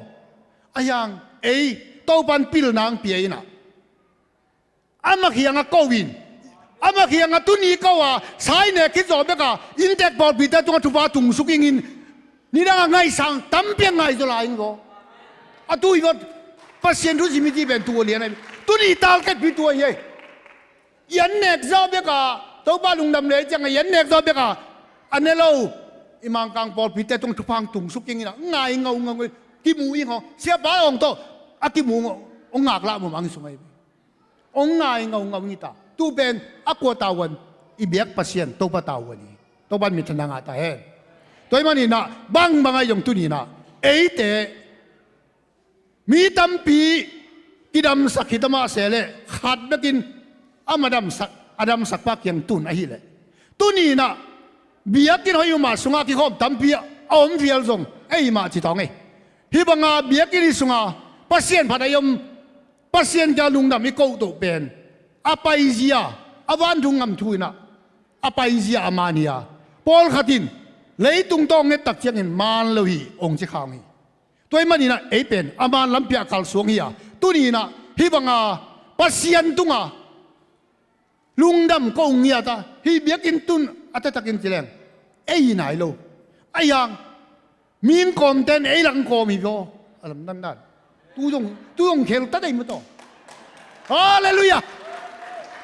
A hiang ei Topan pilna ang pia in ah amah kiangah ko in, amah kiangah tuni ko a sai nek khit zawh bek a inntek pawlpite tungah thupha tungsuk ingin nidang a ngaihsang tampi a ngai zaw lai in gaw. A tu i vawt Pasian thu zimi ti pen tu a lian a tuni talketpi tu ahi ei. I an nek zawh bek a Topa lungdam le ciang a i an nek zawh bek a a ne lo i Mangkang pawlpite tung thupha ang tungsuk ingin a ngai ngaungau kimu ing haw siapa awng tawh a kimu ong ngaklah mumang i sung ahi. Ong ngai ngaungau ngita tu pen a kua tavuan i biak Pasian Topa tavuan hi. Topan mithanna ngah ta hen. Tua ahih manin ah bangbang ahi zong tuni in ah eite mi tampi kidamsak hi ta mah se leh khat bekin ama damsak a damsakpa kiang tun ahih leh tuni in ah biakinn hoih mahmah sungah kikhawm tampi a om fial zong ei mah ci tawng ei. Hih banga biakinn hi sunga Pasian phat a i om Pasian kiang lungdam i kohtoh pen a paizia a vantung ngam thu in ah a paizia a man hi a pawlkhat in leitung tawh nget tak ciangin man lo hi ong ci khang hi. Tua ahih manin ah ei pen a man lampi ah kalsuang hi a tuni in ah hih banga Pasian tunga lungdam ko ngiat a hih biakinn tun a taktakin ci leng ei nai lo. A hiang ming kawmten ei lang kawm hi vaw a lamdan dan tu zong tu zong kheltat ei mataw. Halleluiah.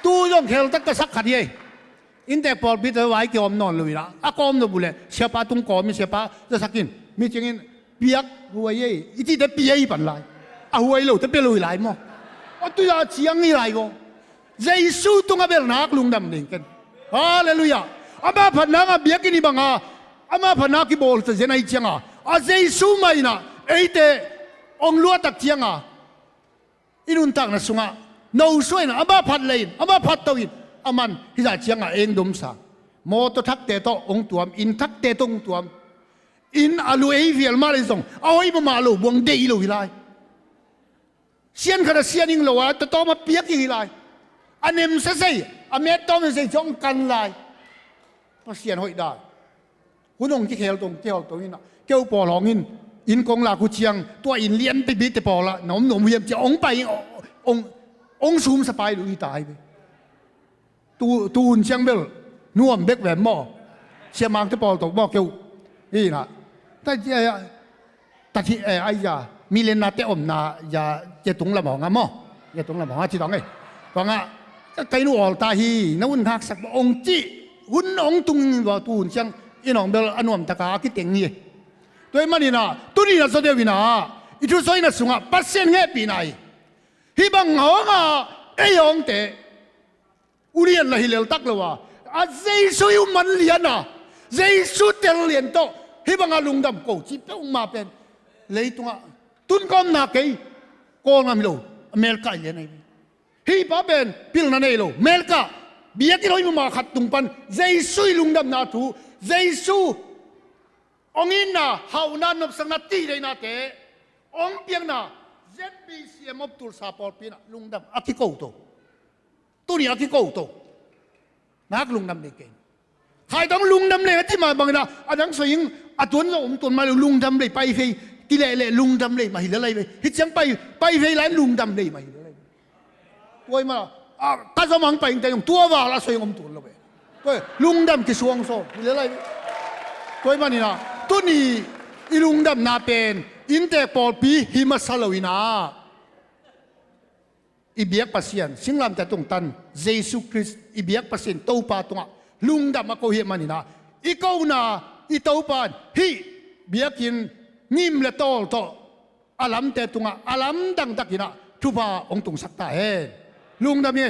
Tu zong kheltat ka sak khat hi ei. Inntek pawlpite vai kiawm nawn lo hi la a kawm nop uh leh siapa tung kawm in siapa zasak in mi ciangin piak huai ei i cihte pia hi pan lai. A huai lote pia lo hi lai maw? A tui a ciang hi lai vaw. Jesu tungah bel nak lungdam ding ken. Halleluiah. Ama phatna ngah biakinn hi banga ama phatna kibawl ta zen ahi cianga a Jesu mah in ah eite ong luahtak cianga i nuntakna sungah no suah in ama phat lei in ama phat to in a man hizah cianga eng domsa mawtaw thakte tawh ong tuam inn thakte tawh ong tuam inn a lu ei fial mah lei zong a hoih mahmah lo buang deih lo hi lai. Sian khat a sian ing lo a tatawm a piak ing hi lai. A nem sesei a met tawm sesei ciang kan lai. Pasian hoih dan hun hong kikhel tong kihawl tong in ah keu pawl hawng in inn kong lak uh ciang tua inn lian pipi te pawl ah na om nuam uh hiam cia hong pai ing hong sumsa pai lo hi ta hi ve. Tu, tu hun ciang bel nuam bek ve maw? Siamangte pawl tawh maw keu hi na. Ta, ta, ta, ai ya, milenna te omna ya, ya tung lam hong a maw? Ya tung lam hong a ci dong ei. Bang a, ka kai nu awl ta hi, na hun haksak ba ong ci, hun ong tung in ba tu hun ciang in ong bel a nuam taka a kiteng hi. Tua ahih manin a, tuni na zaw deuh in a, i thusawi na sungah Pasian hehpihna hi. Hih bang hong a, ei hong te, ulian la hi leltak lo a, a Jesu i um man lian a, Jesu tel lian tawh hih banga lungdam ko cih peuhmah pen leitungah tun ka omna kei Kawlgam hi lo, America i lian ahi. Hih pa pen pilna nei lo, America biakinn hoih mahmah khat tung pan Jesu i lungdamna thu, Jesu hong itna, hauhna, nopsakna, tihdeihnate hong piakna Z B C M of Tulsa pawlpi in a lungdam a kiko to. Tuni a kiko to. Nak lungdam ding kei. Khai tawh lungdam lei a ti mah bangin ah, a dang soi ing, a tuan zong om tuan mah lo, lungdam lei pai vei, ti lehleh lungdam lei mah hi lel lai vei. Hih ciang pai, pai vei lai lungdam lei mah hi lel lai vei. Tua ahih manin ah, ka zom hang pai ing te zong tua val a soi ing om tuan lo vei. Tua lungdam kisuang sawm hi lel lai vei. Tua ahih manin ah, tuni i lungdamna pen inntek pawlpi hi masa lo in ah, i biak Pasian, singlamteh tungah tan Jesu Khrist, i biak Pasian Topa tungah lungdam a ko hi manin ah, i kona i Topa in hih biakinn ngim le tawl tawh a lamte tungah a lamdang takin ah thupha hong tungsak ta hen. Lungdam hi.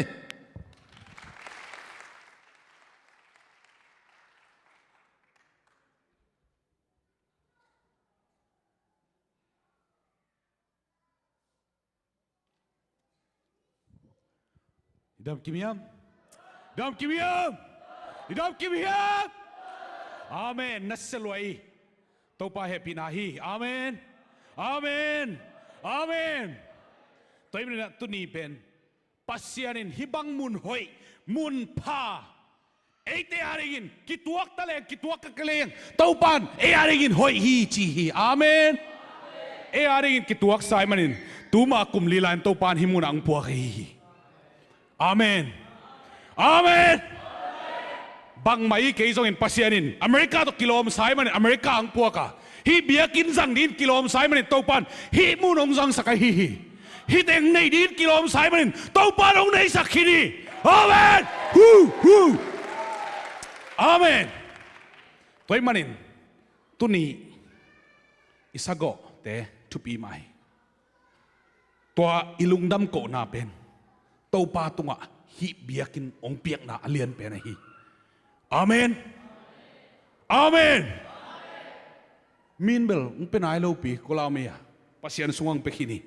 I dam kim hiam? I dam kim hiam? I dam kim hiam? Amen. Na sia lua hi. Topa hehpihna hi. Amen. Amen. Amen. Tua ahih manin ah tuni pen Pasian in hih bang mun hoih, mun pha, eite adingin kituak ta leng, kituak kha leng, Topa in ei adingin hoih hi ci hi. Amen. Ei adingin kituaksa ahih manin tuma kum li lai-in Topa in hih munah hong puak ahi hi. Amen. Amen. Bangmah hi kei zongin Pasian in America tawh kilawmsa ahih manin America hong puak a, hih biakinn zang dingin kilawmsa ahih manin Topa in hih mun hong zangsak ahi hi. Hih teng nei dingin kilawmsa ahih manin Topa in hong neisak khin hi. Amen. Hu, hu. Amen. Tua ahih manin tuni i sagawhte thupi mah hi. Tua i lungdam kohna pen Topa tungah hih biakinn hong piakna a lian pen ahi. Amen. Amen. Min bel hong pia nai lopi, ko lau mei a, Pasian sungah hong pia khin hi.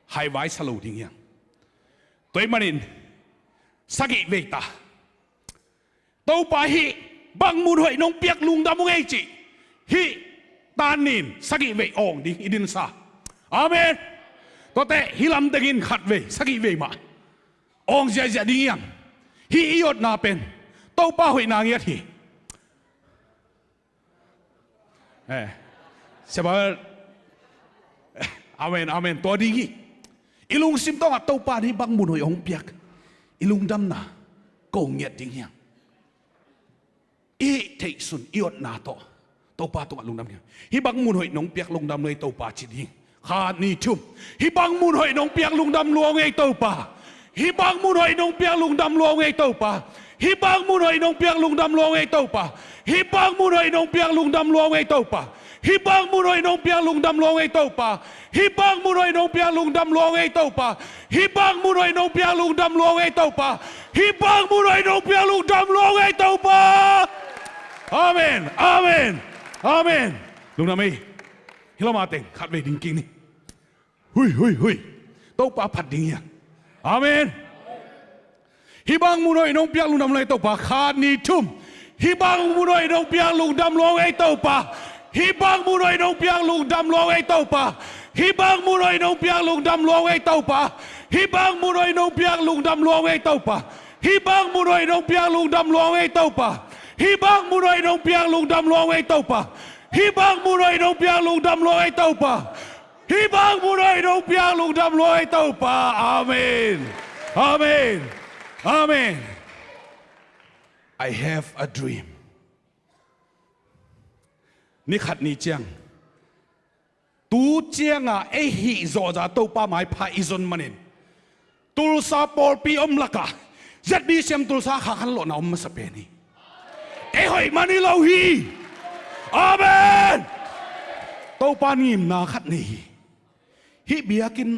Haivai sa lo ding hiang. Tua ahih manin sagih vei ta. Topa, hih bang mun hoih nong piak lungdam ung ei cih, hih tan nin sagih vei awng ding i dinsa. Amen. Tuate hih lam tengin khat vei, sagih vei mah awng ziahziah ding hiang. Hih i otna pen Topa hoihna ngiat hi. Eh, siapa? Amen, amen. Tua ding hi. I lungsim tawngah Topa in hih bang mun hoih hong piak, i lungdamna ko ngiat ding hiang. I theihsun, i otna tawh Topa tungah lungdam hiang. Hih bang mun hoih nong piak lungdam lua ei Topa ci ding. Khat, nih, thum. Hih bang mun hoih nong piak lungdam lua ung ei Topa. Hih bang mun hoih nong piak lungdam lua ung ei Topa. Hih bang mun hoih nong piak lungdam lua ung ei Topa. Hih bang mun hoih nong piak lungdam lua ung ei Topa. Hih bang mun hoih nong piak lungdam lua ung ei Topa. Hih bang mun hoih nong piak lungdam lua ung ei Topa. Hih bang mun hoih nong piak lungdam lua ung ei Topa. Hih bang mun hoih nong piak lungdam lua ung ei Topa. Amen. Amen. Amen. Lungdam ei. Hih lamah teng khat vei ding kik ni. Hui, hui, hui. Topa phat ding hiang. Amen. Hih bang mun hoih nong piak lungdam lua ei Topa. Khat, nih, thum. Hih bang mun hoih nong piak lungdam lua ung ei Topa. Hih bang mun hoih nong piak lungdam lua ung ei Topa. Hih bang mun hoih nong piak lungdam lua ung ei Topa. Hih bang mun hoih nong piak lungdam lua ung ei Topa. Hih bang mun hoih nong piak lungdam lua ung ei Topa. Hih bang mun hoih nong piak lungdam lua ung ei Topa. Hih bang mun hoih nong piak lungdam lua ung ei Topa. Hih bang mun hoih nong piak lungdam lua ei Topa. Amen. Amen. Amen. I have a dream. Ni khat ni ciang, tu cianga ei hih zawhza Topa maipha i zon manin Tulsa pawlpi om lakah Z B C M Tulsa kha khan lawhna om masa pen hi. Ei hoih man hi lo hi. Amen. Topa in ngimna khat nei hi. Hih biakinn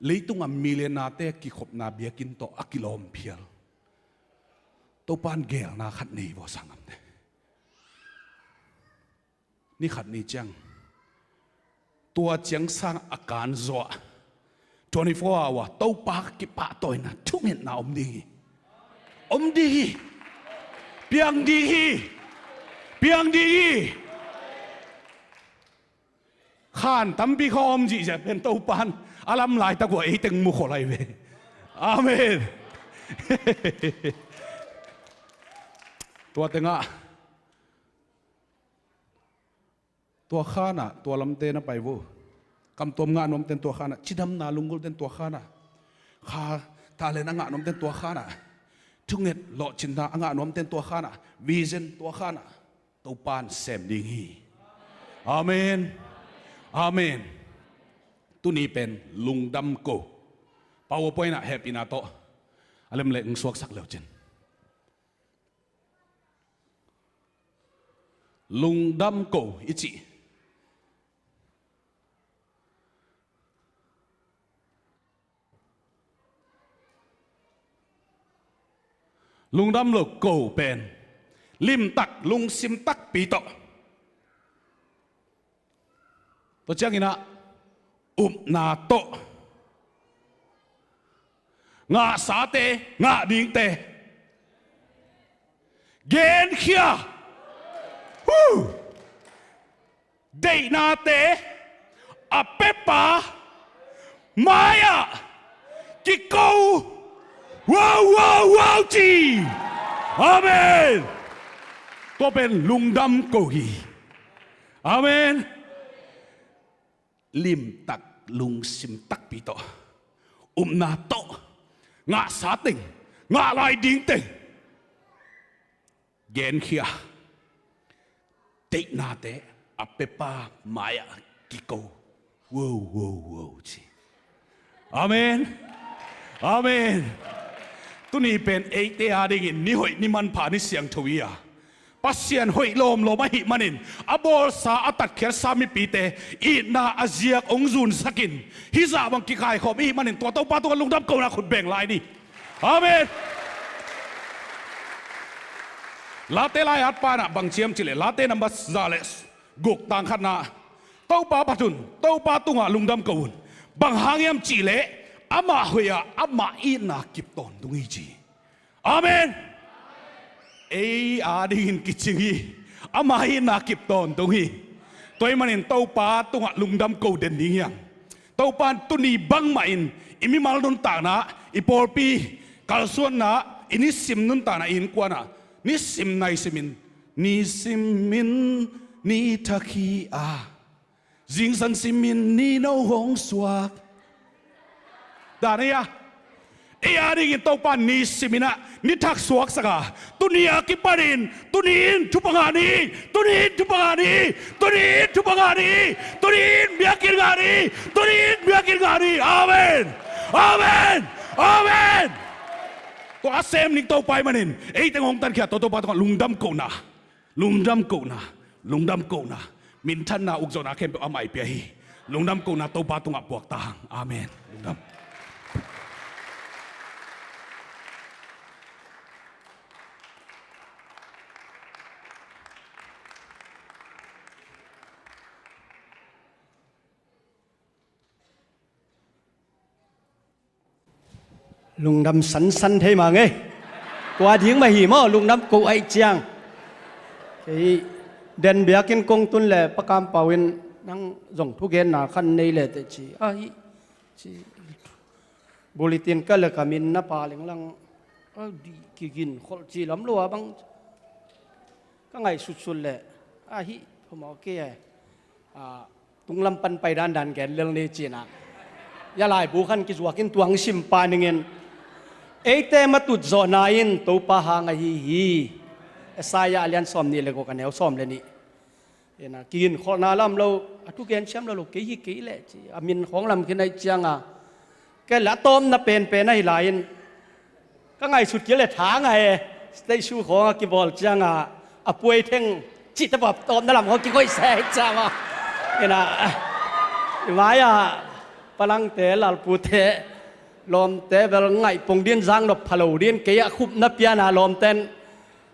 leitunga millionaire-te kikhopna biakinn tawh a kilawm phial. Topa in geelna khat nei vua sanggamte. Ni khat ni ciang, tua ciang sang a kan zawh, twenty-four hour Topa kipahtawina thungetna om ding hi. Om ding hi. Piang ding hi. Piang ding hi. Khan tampi kha om zihziah pen Topa in a lam laitak uh a ei teng mu khol lai ve. Amen. Tua tengah tua khanah tua lamte na pai vo. Kamtuam ngah nuamten tua khanah, cidamna lunggulten tua khanah, kha talent a ngah nuamten tua khanah, thunget lawhcinna a ngah nuamten tua khanah, vision tua khanah Topan sem ding hi. Amen. Amen. Tuni pen lungdam ko. Powerpoint ah hehpihna tawh a lemleh ng suaksak leucin. Lungdam ko i cih. Lungdam lo ko pen limtak lungsim takpi tawh, tua cianginah upna tawh, ngahsate, ngah dingte genkhia, huh, deihnate a pepa mai-ah kiko, wow, wow, wow ci. Amen. Tua pen lungdam ko hi. Amen. Limtak lungsim takpi tawh, upna tawh, ngahsa teng, ngah lai ding teng genkhia, deihnate a pepa mai-ah kiko, wow, wow, wow ci. Amen. Amen. Tuni pen eite adingin ni hoih, ni manpha, ni siangtho hi a, Pasian hoih lawmlawm ahih manin a bawlsa, a tatkhiatsa mipite itna a ziak hong zunsakin, hih zah bang kikaikhawm ihih manin tua Topa tungah lungdam kohna khut beng lai ni. Amen. Late lai-at panah bang ciam cihleh, Late number za le guk, tang khatna, Topa phat un, Topa tungah lungdam ko un. Bang hang hiam cihleh, amah hoih a, amah itna kip tawntung hi ci. Amen. Ei adingin kicing hi. Amah itna kip tawntung hi. Tua ahih manin Topa tungah lungdam ko den ding hi hang. Topa in tuni bangmah in i mimal nuntakna, i pawlpi kalsuanna, i nisim nuntakna, i innkuanah nisim nai simin, ni simin ni thak hi a, zingsang simin ni no hong suak. Dan ei a, ei adingin Topa ni siminah ni thak suaksak a, tuni a kipanin, tuni in thupha ngah ni, tuni in thupha ngah ni, tuni in thupha ngah ni, tuni in biakinn ngah ni, tuni in biakinn ngah ni. Amen. Amen. Amen. Tua a sem ning Topa ahih manin ei teng hong tankhia, tua Topa tungah lungdam kohna, lungdam kohna, lungdam kohna, minthanna, ukzawhna khempeuh amah i pia hi. Lungdam kohna Topa tungah puak ta hang. Amen. Lungdam. Lungdam sansan thei mah ngei. Tua ding mah hi maw, lungdam ko ahih ciang. Kei den biakinn kong tun le Pa Kam Pau in, nang zong thugenna khan nei le teh ci. Ahi ci. Bulletin ka le ka min na pa lenglang, a di kigin kholh ci lam lo a bang. Ka ngaihsutsut leh, ahi, phamawh kei e. A, tunglam pan pai dandan gen lel ni cinah, ya laibu khan kizuakin tuang sim pa ningin, eite matut zawhna in Topa hang ahi hi. Isaiah a lian sawm nih le guk, a neu sawm le nih. Ina, kiginkholhna lam lo, a thugen siam lo lo, kei hi kei leh ci, a min khawng lam khin ahih cianga, kei le a tawpna penpen ahi lai-in, ka ngaihsut kei le tha ngai e, stage show khawng a kibawl cianga, a puai theng cihte pah tawpna lam khawng kikoih se ahih cianga. Ina, i mai-a, palangte, lalpute, lawmte bel ngaih pong din zang nop pha lo din, kei a khupna piana lawmten,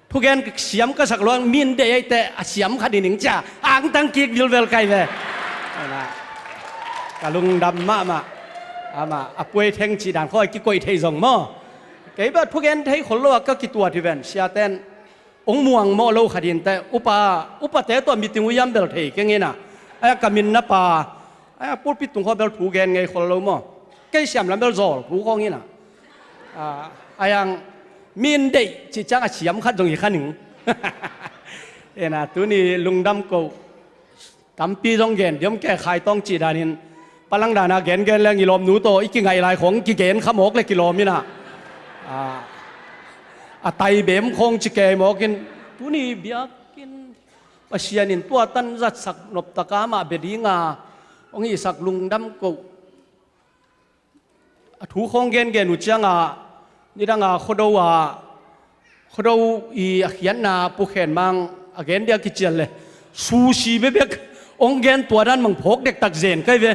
thugen siam ka sak luang, min deih eite a siam kha ding cia, angtang kik vilvel kai ve. Ka lungdam mahmah. Amah a puai theng cih dan khawi kikoih thei zong maw. Kei bel thugen thei khol lo a ka kituat hi ven, siaten hong muang mawh lo kha dinte, upa, upate tua meeting uh hiam bel thei keng ina. Ai ka min na pa, ai pulpit tung khaw bel thugen ngei khol lo maw. Kei siam lam bel zawl thu khawng ina. A, A yang min deih cih ciang a siam khat zong hi kha ning. Ena tuni lungdam ko tampi zong gen diam ke khai tawng cih danin palang dana gen gen leng i lawmnu tawh i kingaih lai khong kigen kha mawk le kilawm ina. A, a tai bem khong ci kei mawkin tuni biakin Pasian in tua tan zatsak noptaka mah bedinga hong hihsak lungdam ko. A thu khawng gengen uh cianga nidanga Khuado a Khuado i a khiatna pukhen mang a gen dia kician le sushi bebek hong gen tua dan mang phawk dektak zen kai ve.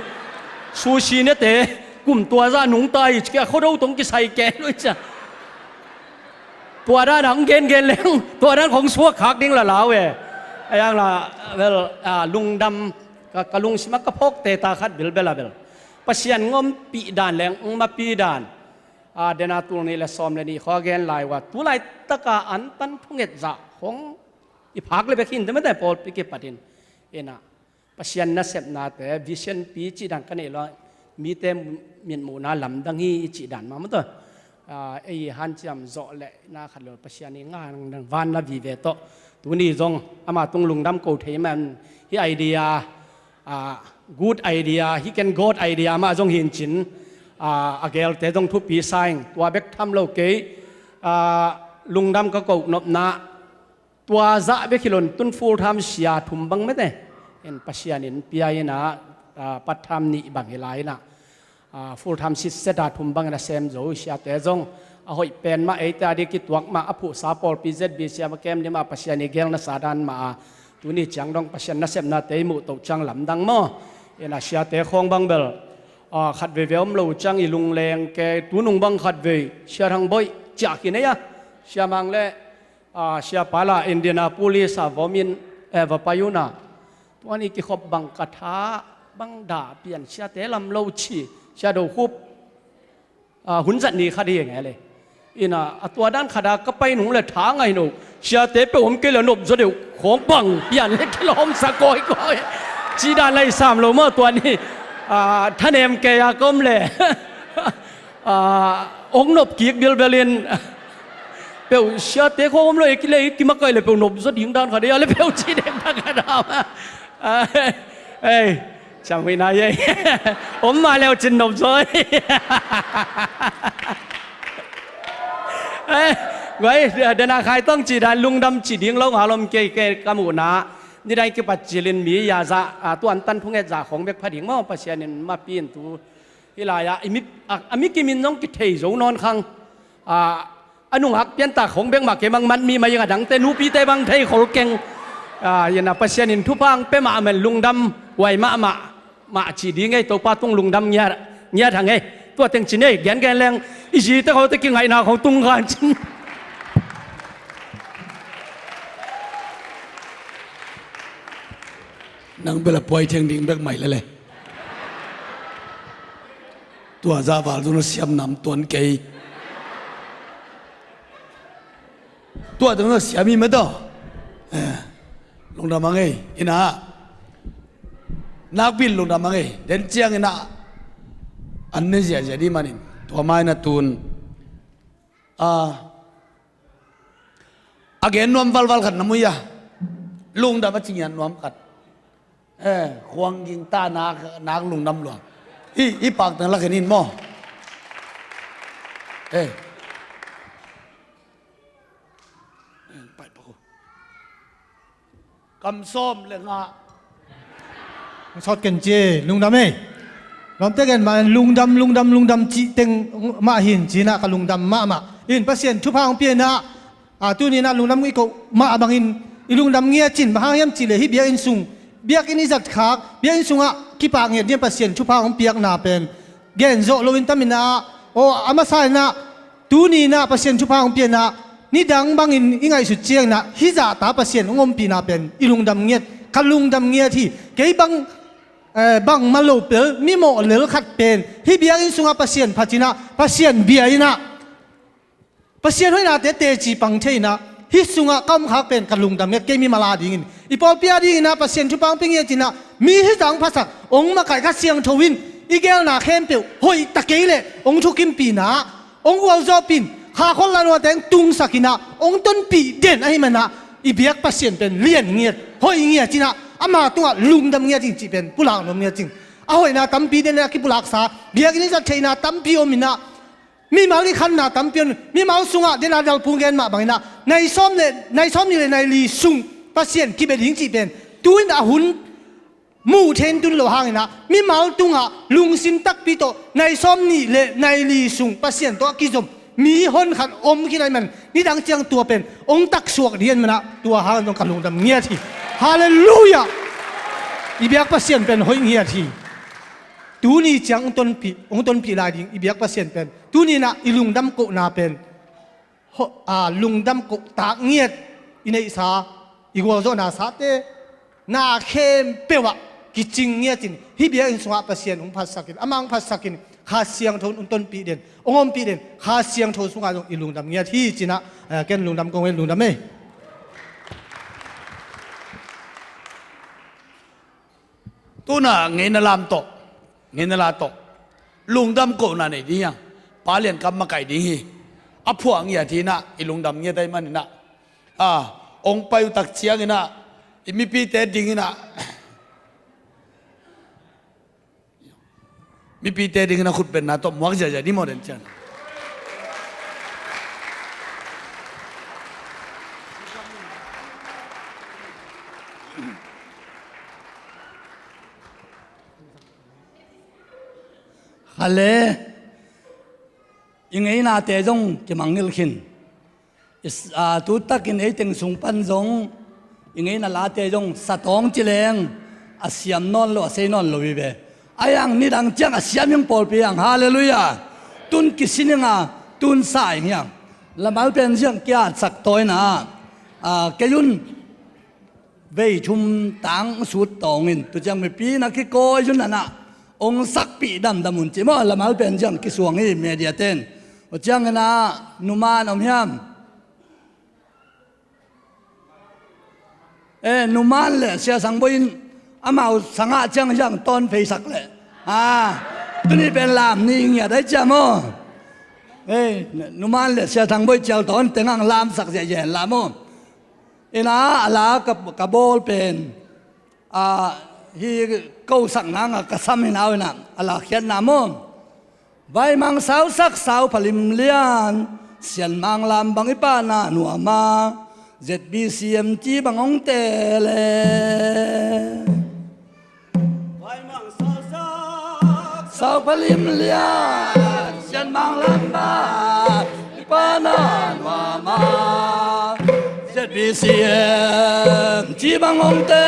Sushi nete kum tua zah nungta hi cikia Khuado tong kisai ken uh cia. Tua dan hong gengen leng tua dan khong suak khak ding lalau e. A yang la bel lungdam ka lungsim a ka phawkte ta khat bilbel a bel Pasian ngompih dan leng ong mapi dan. A, dena tul nih le sawm le nih khua gen lai ua tulaitaka antan thunget zah khong i phak le bek hin te mete pawlpi kipatin ina Pasian nasepnate vision pi cih dan ka neih lo mite mitmuhna lamdang hi i cih dan mah maw taw. A, ei hanciam zawh le na khat lo Pasian i ngang van na vive tawh tuni zong ama tung lungdam ko thei man hi idea a, good idea hi ken God idea mah zong hin cin a, a gelte zong thupi saing tua bek tham lo kei a, lungdam ka koh nopna tua zah bek hilon tun full time sia thum bang mete en Pasian in pia ina a, part time nih bang hi lai ina a, full time sit set a thum bangin a sem zo siate zong a hoih pen mah eite a di kituak mah a phuhsa pawlpi Z B C a kem ni mah Pasian i gelna sa dan mah a tuni ciang dong Pasian nasepnate i muh toh ciang lamdang maw. Ina siate khawng bang bel a, khat veivei om lo ciang i lungleng ke tunung bang khat vei sia thang boih ciah kinei a sia mang le a, sia pala Indianapolis a vomin e va pai una tuani kikhop bang ka tha bang dah pian siate lam lo ci sia do khup a, hun zat ni khat hi nge le ina a tua dan khata ka pai nung le tha ngai no siate pe om ke le nop zo deuh khong bang pian le kilawm sa koi koi ci dan lai sam lo maw tuani a, thanem ke a kom le a, ong nop kik bilbelin peuh siate khong om lo e kile i kimakaih le peuh nop zo ding dan khat e a le peuh ci dek dan khat a ei cam huina ye om ma leu cin nop zo guai dena khai tawng ci dan lungdam ci ding lo ngalom kei kei ka muhna nidai kipat cilin mi ya za a, tuan tan thunget za khong bek pha ding maw Pasian in mapi in tu Hi lai-ah a mi kimin zong kithei zo nawn khang. A nungak piantak hong bek mah kei mangmat mi mai ing a dangte nupite bang thei khol keng. Ina Pasian in thupha ang pia mahmah lungdam huai mahmah mah ci ding ei Topa tung lungdam ngiat hang ei. Tua teng ci nei gengen leng i zite khote kingaihna khong tung khan cin. Nang bela puai theng ding bek mai lele. Tua zah val zong na siam nam tuan kei. Tua zong na siam hi mah tawh. Lungdam a ngei ina. Nakpi lungdam a ngei den ciang ina. An ne ziahziah dih manin tua mai na tun. A gen nuam valval khat na mui a. Lungdam a ci ngian nuam khat. Khuang ging ta nak lungdam luang. Hi hi pak tang lak hen in maw. Kam sawm le nga. Sawt ken ci lungdam ei. Lawmte gen mah lungdam lungdam lungdam cih teng mah hin cinah ka lungdam mahmah in Pasian thupha hong pianah. A tuni inah lungdam i koh mah bangin i lungdam ngiat cin bang hang hiam cihleh hih biakinn sung biakinn i zatkhak biakinn sungah kipak ngiat ding Pasian thupha hong piakna pen gen zawh loin taminah aw a masa inah tuni inah Pasian thupha hong pianah nidang bangin i ngaihsut cianginah hih zahta Pasian hong ompihna pen i lungdam ngiat ka lungdam ngiat hi. Kei bang bangmah lo pel mimawh lel khat pen hih biakinn sungah Pasian phatinah Pasian bia inah Pasian hoihnate teci pang thei inah hih sungah ka omkhak pen ka lungdam ngiat kei mimal a dingin i pawlpi a dinginah Pasian thupha hong pia ngiat inah mi hih zah hong phasak hong makaih Kha Siangtho in i gelna khempeuh hoih ta kei leh hong thukimpihna hong gualzawhpih in Kha khol la nuate hong tungsak in ah hong tonpih den ahih man ah i biak Pasian pen lian ngiat, hoih ngiat in ah ama tungah lungdam ngiat ing cih pen pulak nuam ngiat ing. A hoihna tampi den a kipulaksa, biakinn i zat theihna tampi om in ah, mimal i khanna tampi om, mimal sungah den a Dalpung gen mah bang in ah nai sawm le, nai sawm nih le nai li sung Pasian kibia ding cih pen tu in a hun muh theih tun lo hang in ah mimal tungah lungsim takpi tawh nai sawm nih le nai li sung Pasian tawh a kizom mi honkhat om khin ahih man, nidang ciang tua pen hong taksuak ding ahih man ah tua hang zong ka lungdam ngiat hi. Halleluiah. I biak Pasian pen hoih ngiat hi. Tuni ciang hong tonpih, hong tonpih lai ding i biak Pasian pen tuni in ah i lungdam kohna pen, ho-, a, lungdam kohtak ngiat i neihsa, i gualzawhna sate, na khempeuh ah kicing ngiat in hih biakinn sungah Pasian hong phatsak in, amah hong phatsak in Kha Siangtho hong tonpih den, hong ompih den Kha Siangtho sungah zong i lungdam ngiat hi ci in ah, eh, ken lungdam kong, eh, lungdam ei. Tu in ah ngeina lam tawh, ngeina la tawh lungdam kohna nei ding hi hang. Pa Lian Kam makaih ding hi. A phuah ngiat hi in ah i lungdam ngiat ahih man in ah, a, hong pai uh tak ciang in ah i mipite ding in ah, mipite ding in ah khut betna tawh muak ziahziah ding maw den ciang. Kha le, i ngeinate zong kimangngilh khin. I s-, a, tu takin ei teng sung pan zong i ngeina late zong sa tawng ci leng a siam nawn lo, a sei nawn lo hi ve. Ahi hang nidang ciang a siam ing pawlpi hang. Halleluiah. Tun kisin ing a, tun sa ing hi hang. Lamal pen ziang kiatsak tawi in ah, a, kei un vei thum tang sut tawng in, tu ciang mipi na kikawi zun a na hong sakpih damdam un ci maw, lamal pen ziang kisuang hi media ten. Tua ciang in ah numan om hiam? Eh, numan le Sia Sang Bawi in amau sangah ciang ziang tawn pheisak le. Ah, tuni pen lam ni ngiat ai cia maw? Eh, numan le Sia Sang Bawi cial tawn teng ang lamsak ziahziah hen la maw? Ina a la ka, ka bawl pen, a, hi ko sak nang a ka sam hi nau ina a la khiatna maw? Vaimang sausak saupha limlian, sianmang lam bang i pana nuama, Z B C M ci bang hong tele. Vaimang sausak saupha limlian, sianmang lam bang i pana nuama, Z B C M ci bang hong te,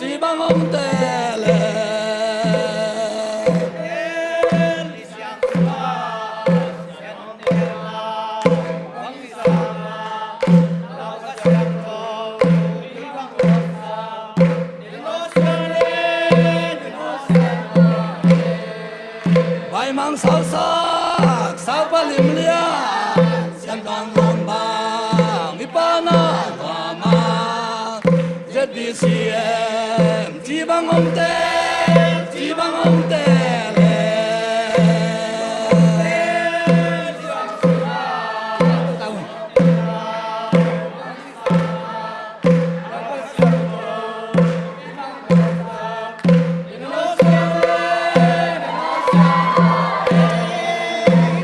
ci bang hong te le. Vaimang sausak saupha limlian, sianmang lam bang i pana nuama, Z B C M ci bang hong te, ci bang hong te le.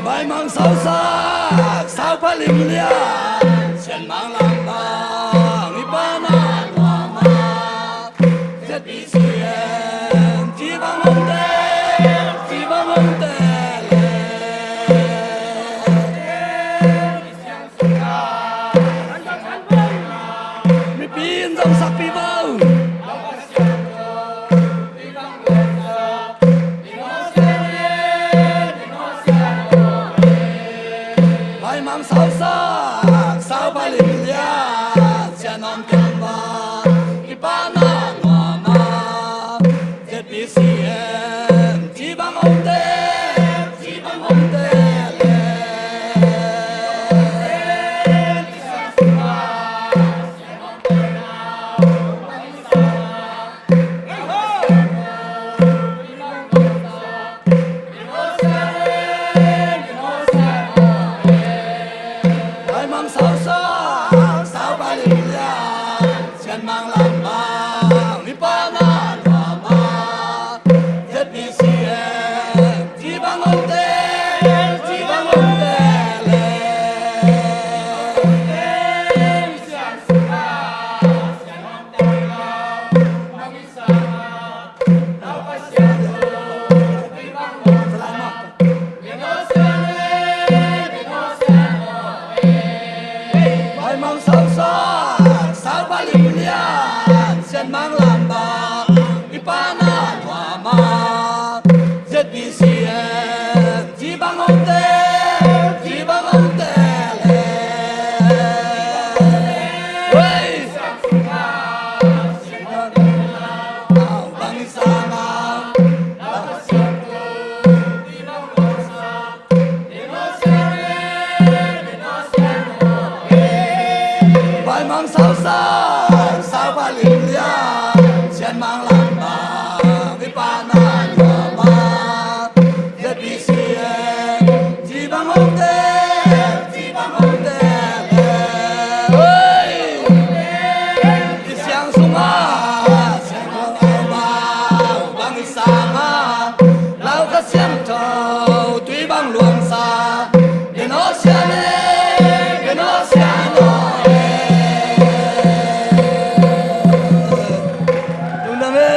Vaimang sausak saupha limlian, sianmang lam bang i pana nuama, Z B C M ci bang hong te, ci bang hong te le. Mipi in zong sakpih vo. Vaimang sausak saupha limlian, sianmang lam bang i pana nuama, Z B C M ci bang hong te, ci bang hong te le. Manglam bang i pana lua ma, Z B C M ci bang om tel, ci bang om tel e. Bai mang sau sa, sau ba lim lian, sian mang lam ba, i pana lua ma, Z B C M ci bang om tel, ci bang om tel e. Hei! Bang i sang a, Bai mang sau sa, sau ba lim lian, sian mang lam ba, i pana lua ma, Z B C M ci bang om tel, ci bang om tel e. Hei! I siang sung a, siang sung a, bang i sang a, Lau Kha Siangtho tui bang luang sa, Geno Sian e, Geno Sian e. Lungdam e.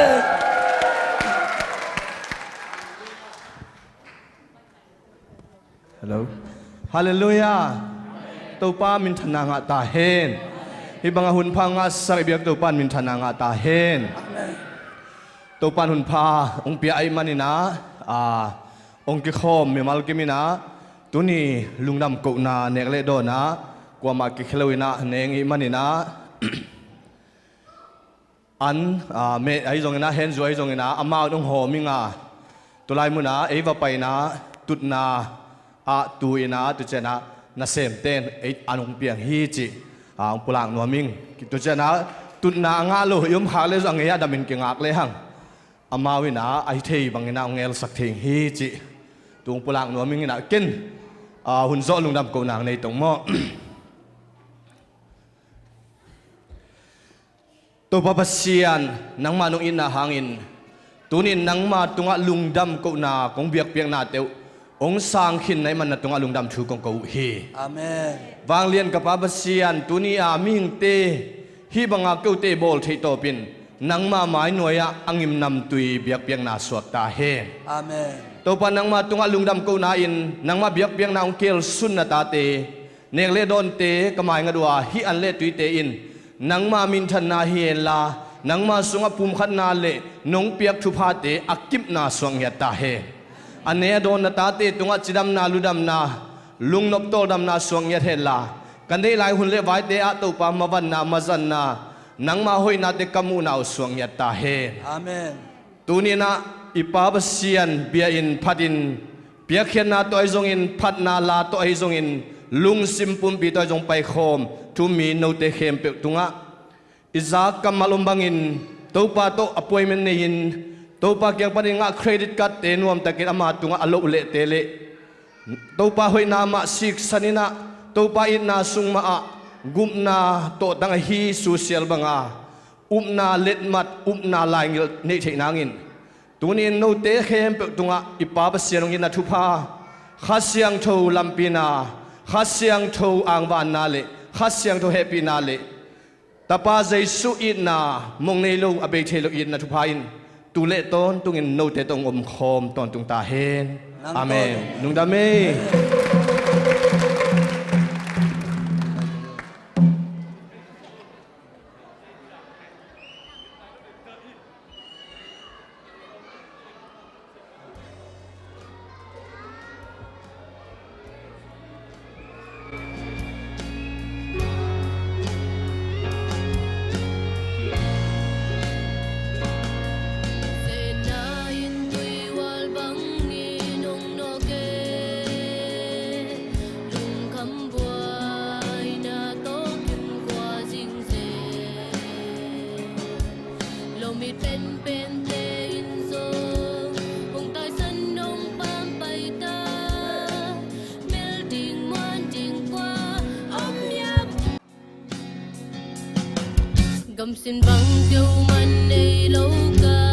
Hello. Halleluiah. Topa minthanna ngah ta hen. Hih bangah hun pha ngahsak i biak Topa in minthanna ngah ta hen. Topa in hun pha hong pia ahih manin ah, a, hong kikhawm mimal kim in ah, tuni lungdam kohna nek le dawn ah, kuamah kikhia lo in ah ne ing ahih manin ah, an, a, meh ahi zongin ah, henzu ahi zongin ah, amau in hong hawm ing a, tulai mun ah ei va pai in ah, tutna ah tu in ah, tu ciang ah nasemte in ei an hong piang hi cih, a, hong pulak nuam ing. Tu ciang ah tutna a ngah lo i om khak le zong a ngei ah dam in kingak le hang, amau in ah a hi thei bangin ah hong ngelsak thei ing hi cih tu hong pulak nuam ing in ah, ken, a, hun zawh lungdam kohna nei tong maw. Topa Pasian, nangmah nong itna hangin tuni in nangmah tungah lungdam kohna kong biakpiaknate uh hong sang khin na hih man na tungah lungdam thu kong ko uh hi. Amen. Vanglian ka Pa Pasian, tuni a mihingte hih banga kote bawl theih tawpin nangmah mainuai ah a ngimnamtui biakpiakna suak ta hen. Amen. Topa, nangmah tungah lungdam kohna in nangmah biakpiakna hong kelsun na tate, nek le dawnte ka maingat uh a, hih an le tuite in nangmah minthanna hi henla, nangmah sungah pumkhatna le nong piak thuphate a kipna suak ngiat ta hen. A ne a dawn na tate tungah cidamna, ludamna, lungnop tawldamna suak ngiat henla, ka neih lai hun le vaite ah Topa mavanna, mazanna, nangmah hoihnate ka muhna uh suak ngiat ta hen. Amen. Tuni in ah i Pa Pasian bia-in phatin, piakkhiatna tawh ahi zongin, phatna la tawh ahi zongin, lungsim pumpi tawh ahi zong paikhawm thu mi note khempeuh tungah i za kammal om bangin Topa tawh appointment nei-in, Topa kiang panin ngah credit card-te nuamtakin ama tungah a loh lehte le Topa hoihna mah siksan in ah, Topa itna sung mah ah gupna tawhtang ahi susial banga upna letmat, upna laingilh neih theih nangin, tuni in note khempeuh tungah i Pa Pasian hong itna thupha, Kha Siangtho lampina, Kha Siangtho angvanna le Kha Siangtho hehpihna le Tapa Jesuh itna, mong nei lo, a bei thei lo itna thupha in tu le tawntungin note tawh hong omkhawm tawntung ta hen. Amen. Lungdam ei. Lomit penpente in zong hong taisan nong pampai ta, mel ding muan ding kua om hiam? Gam Sin bang keu man nei lo ka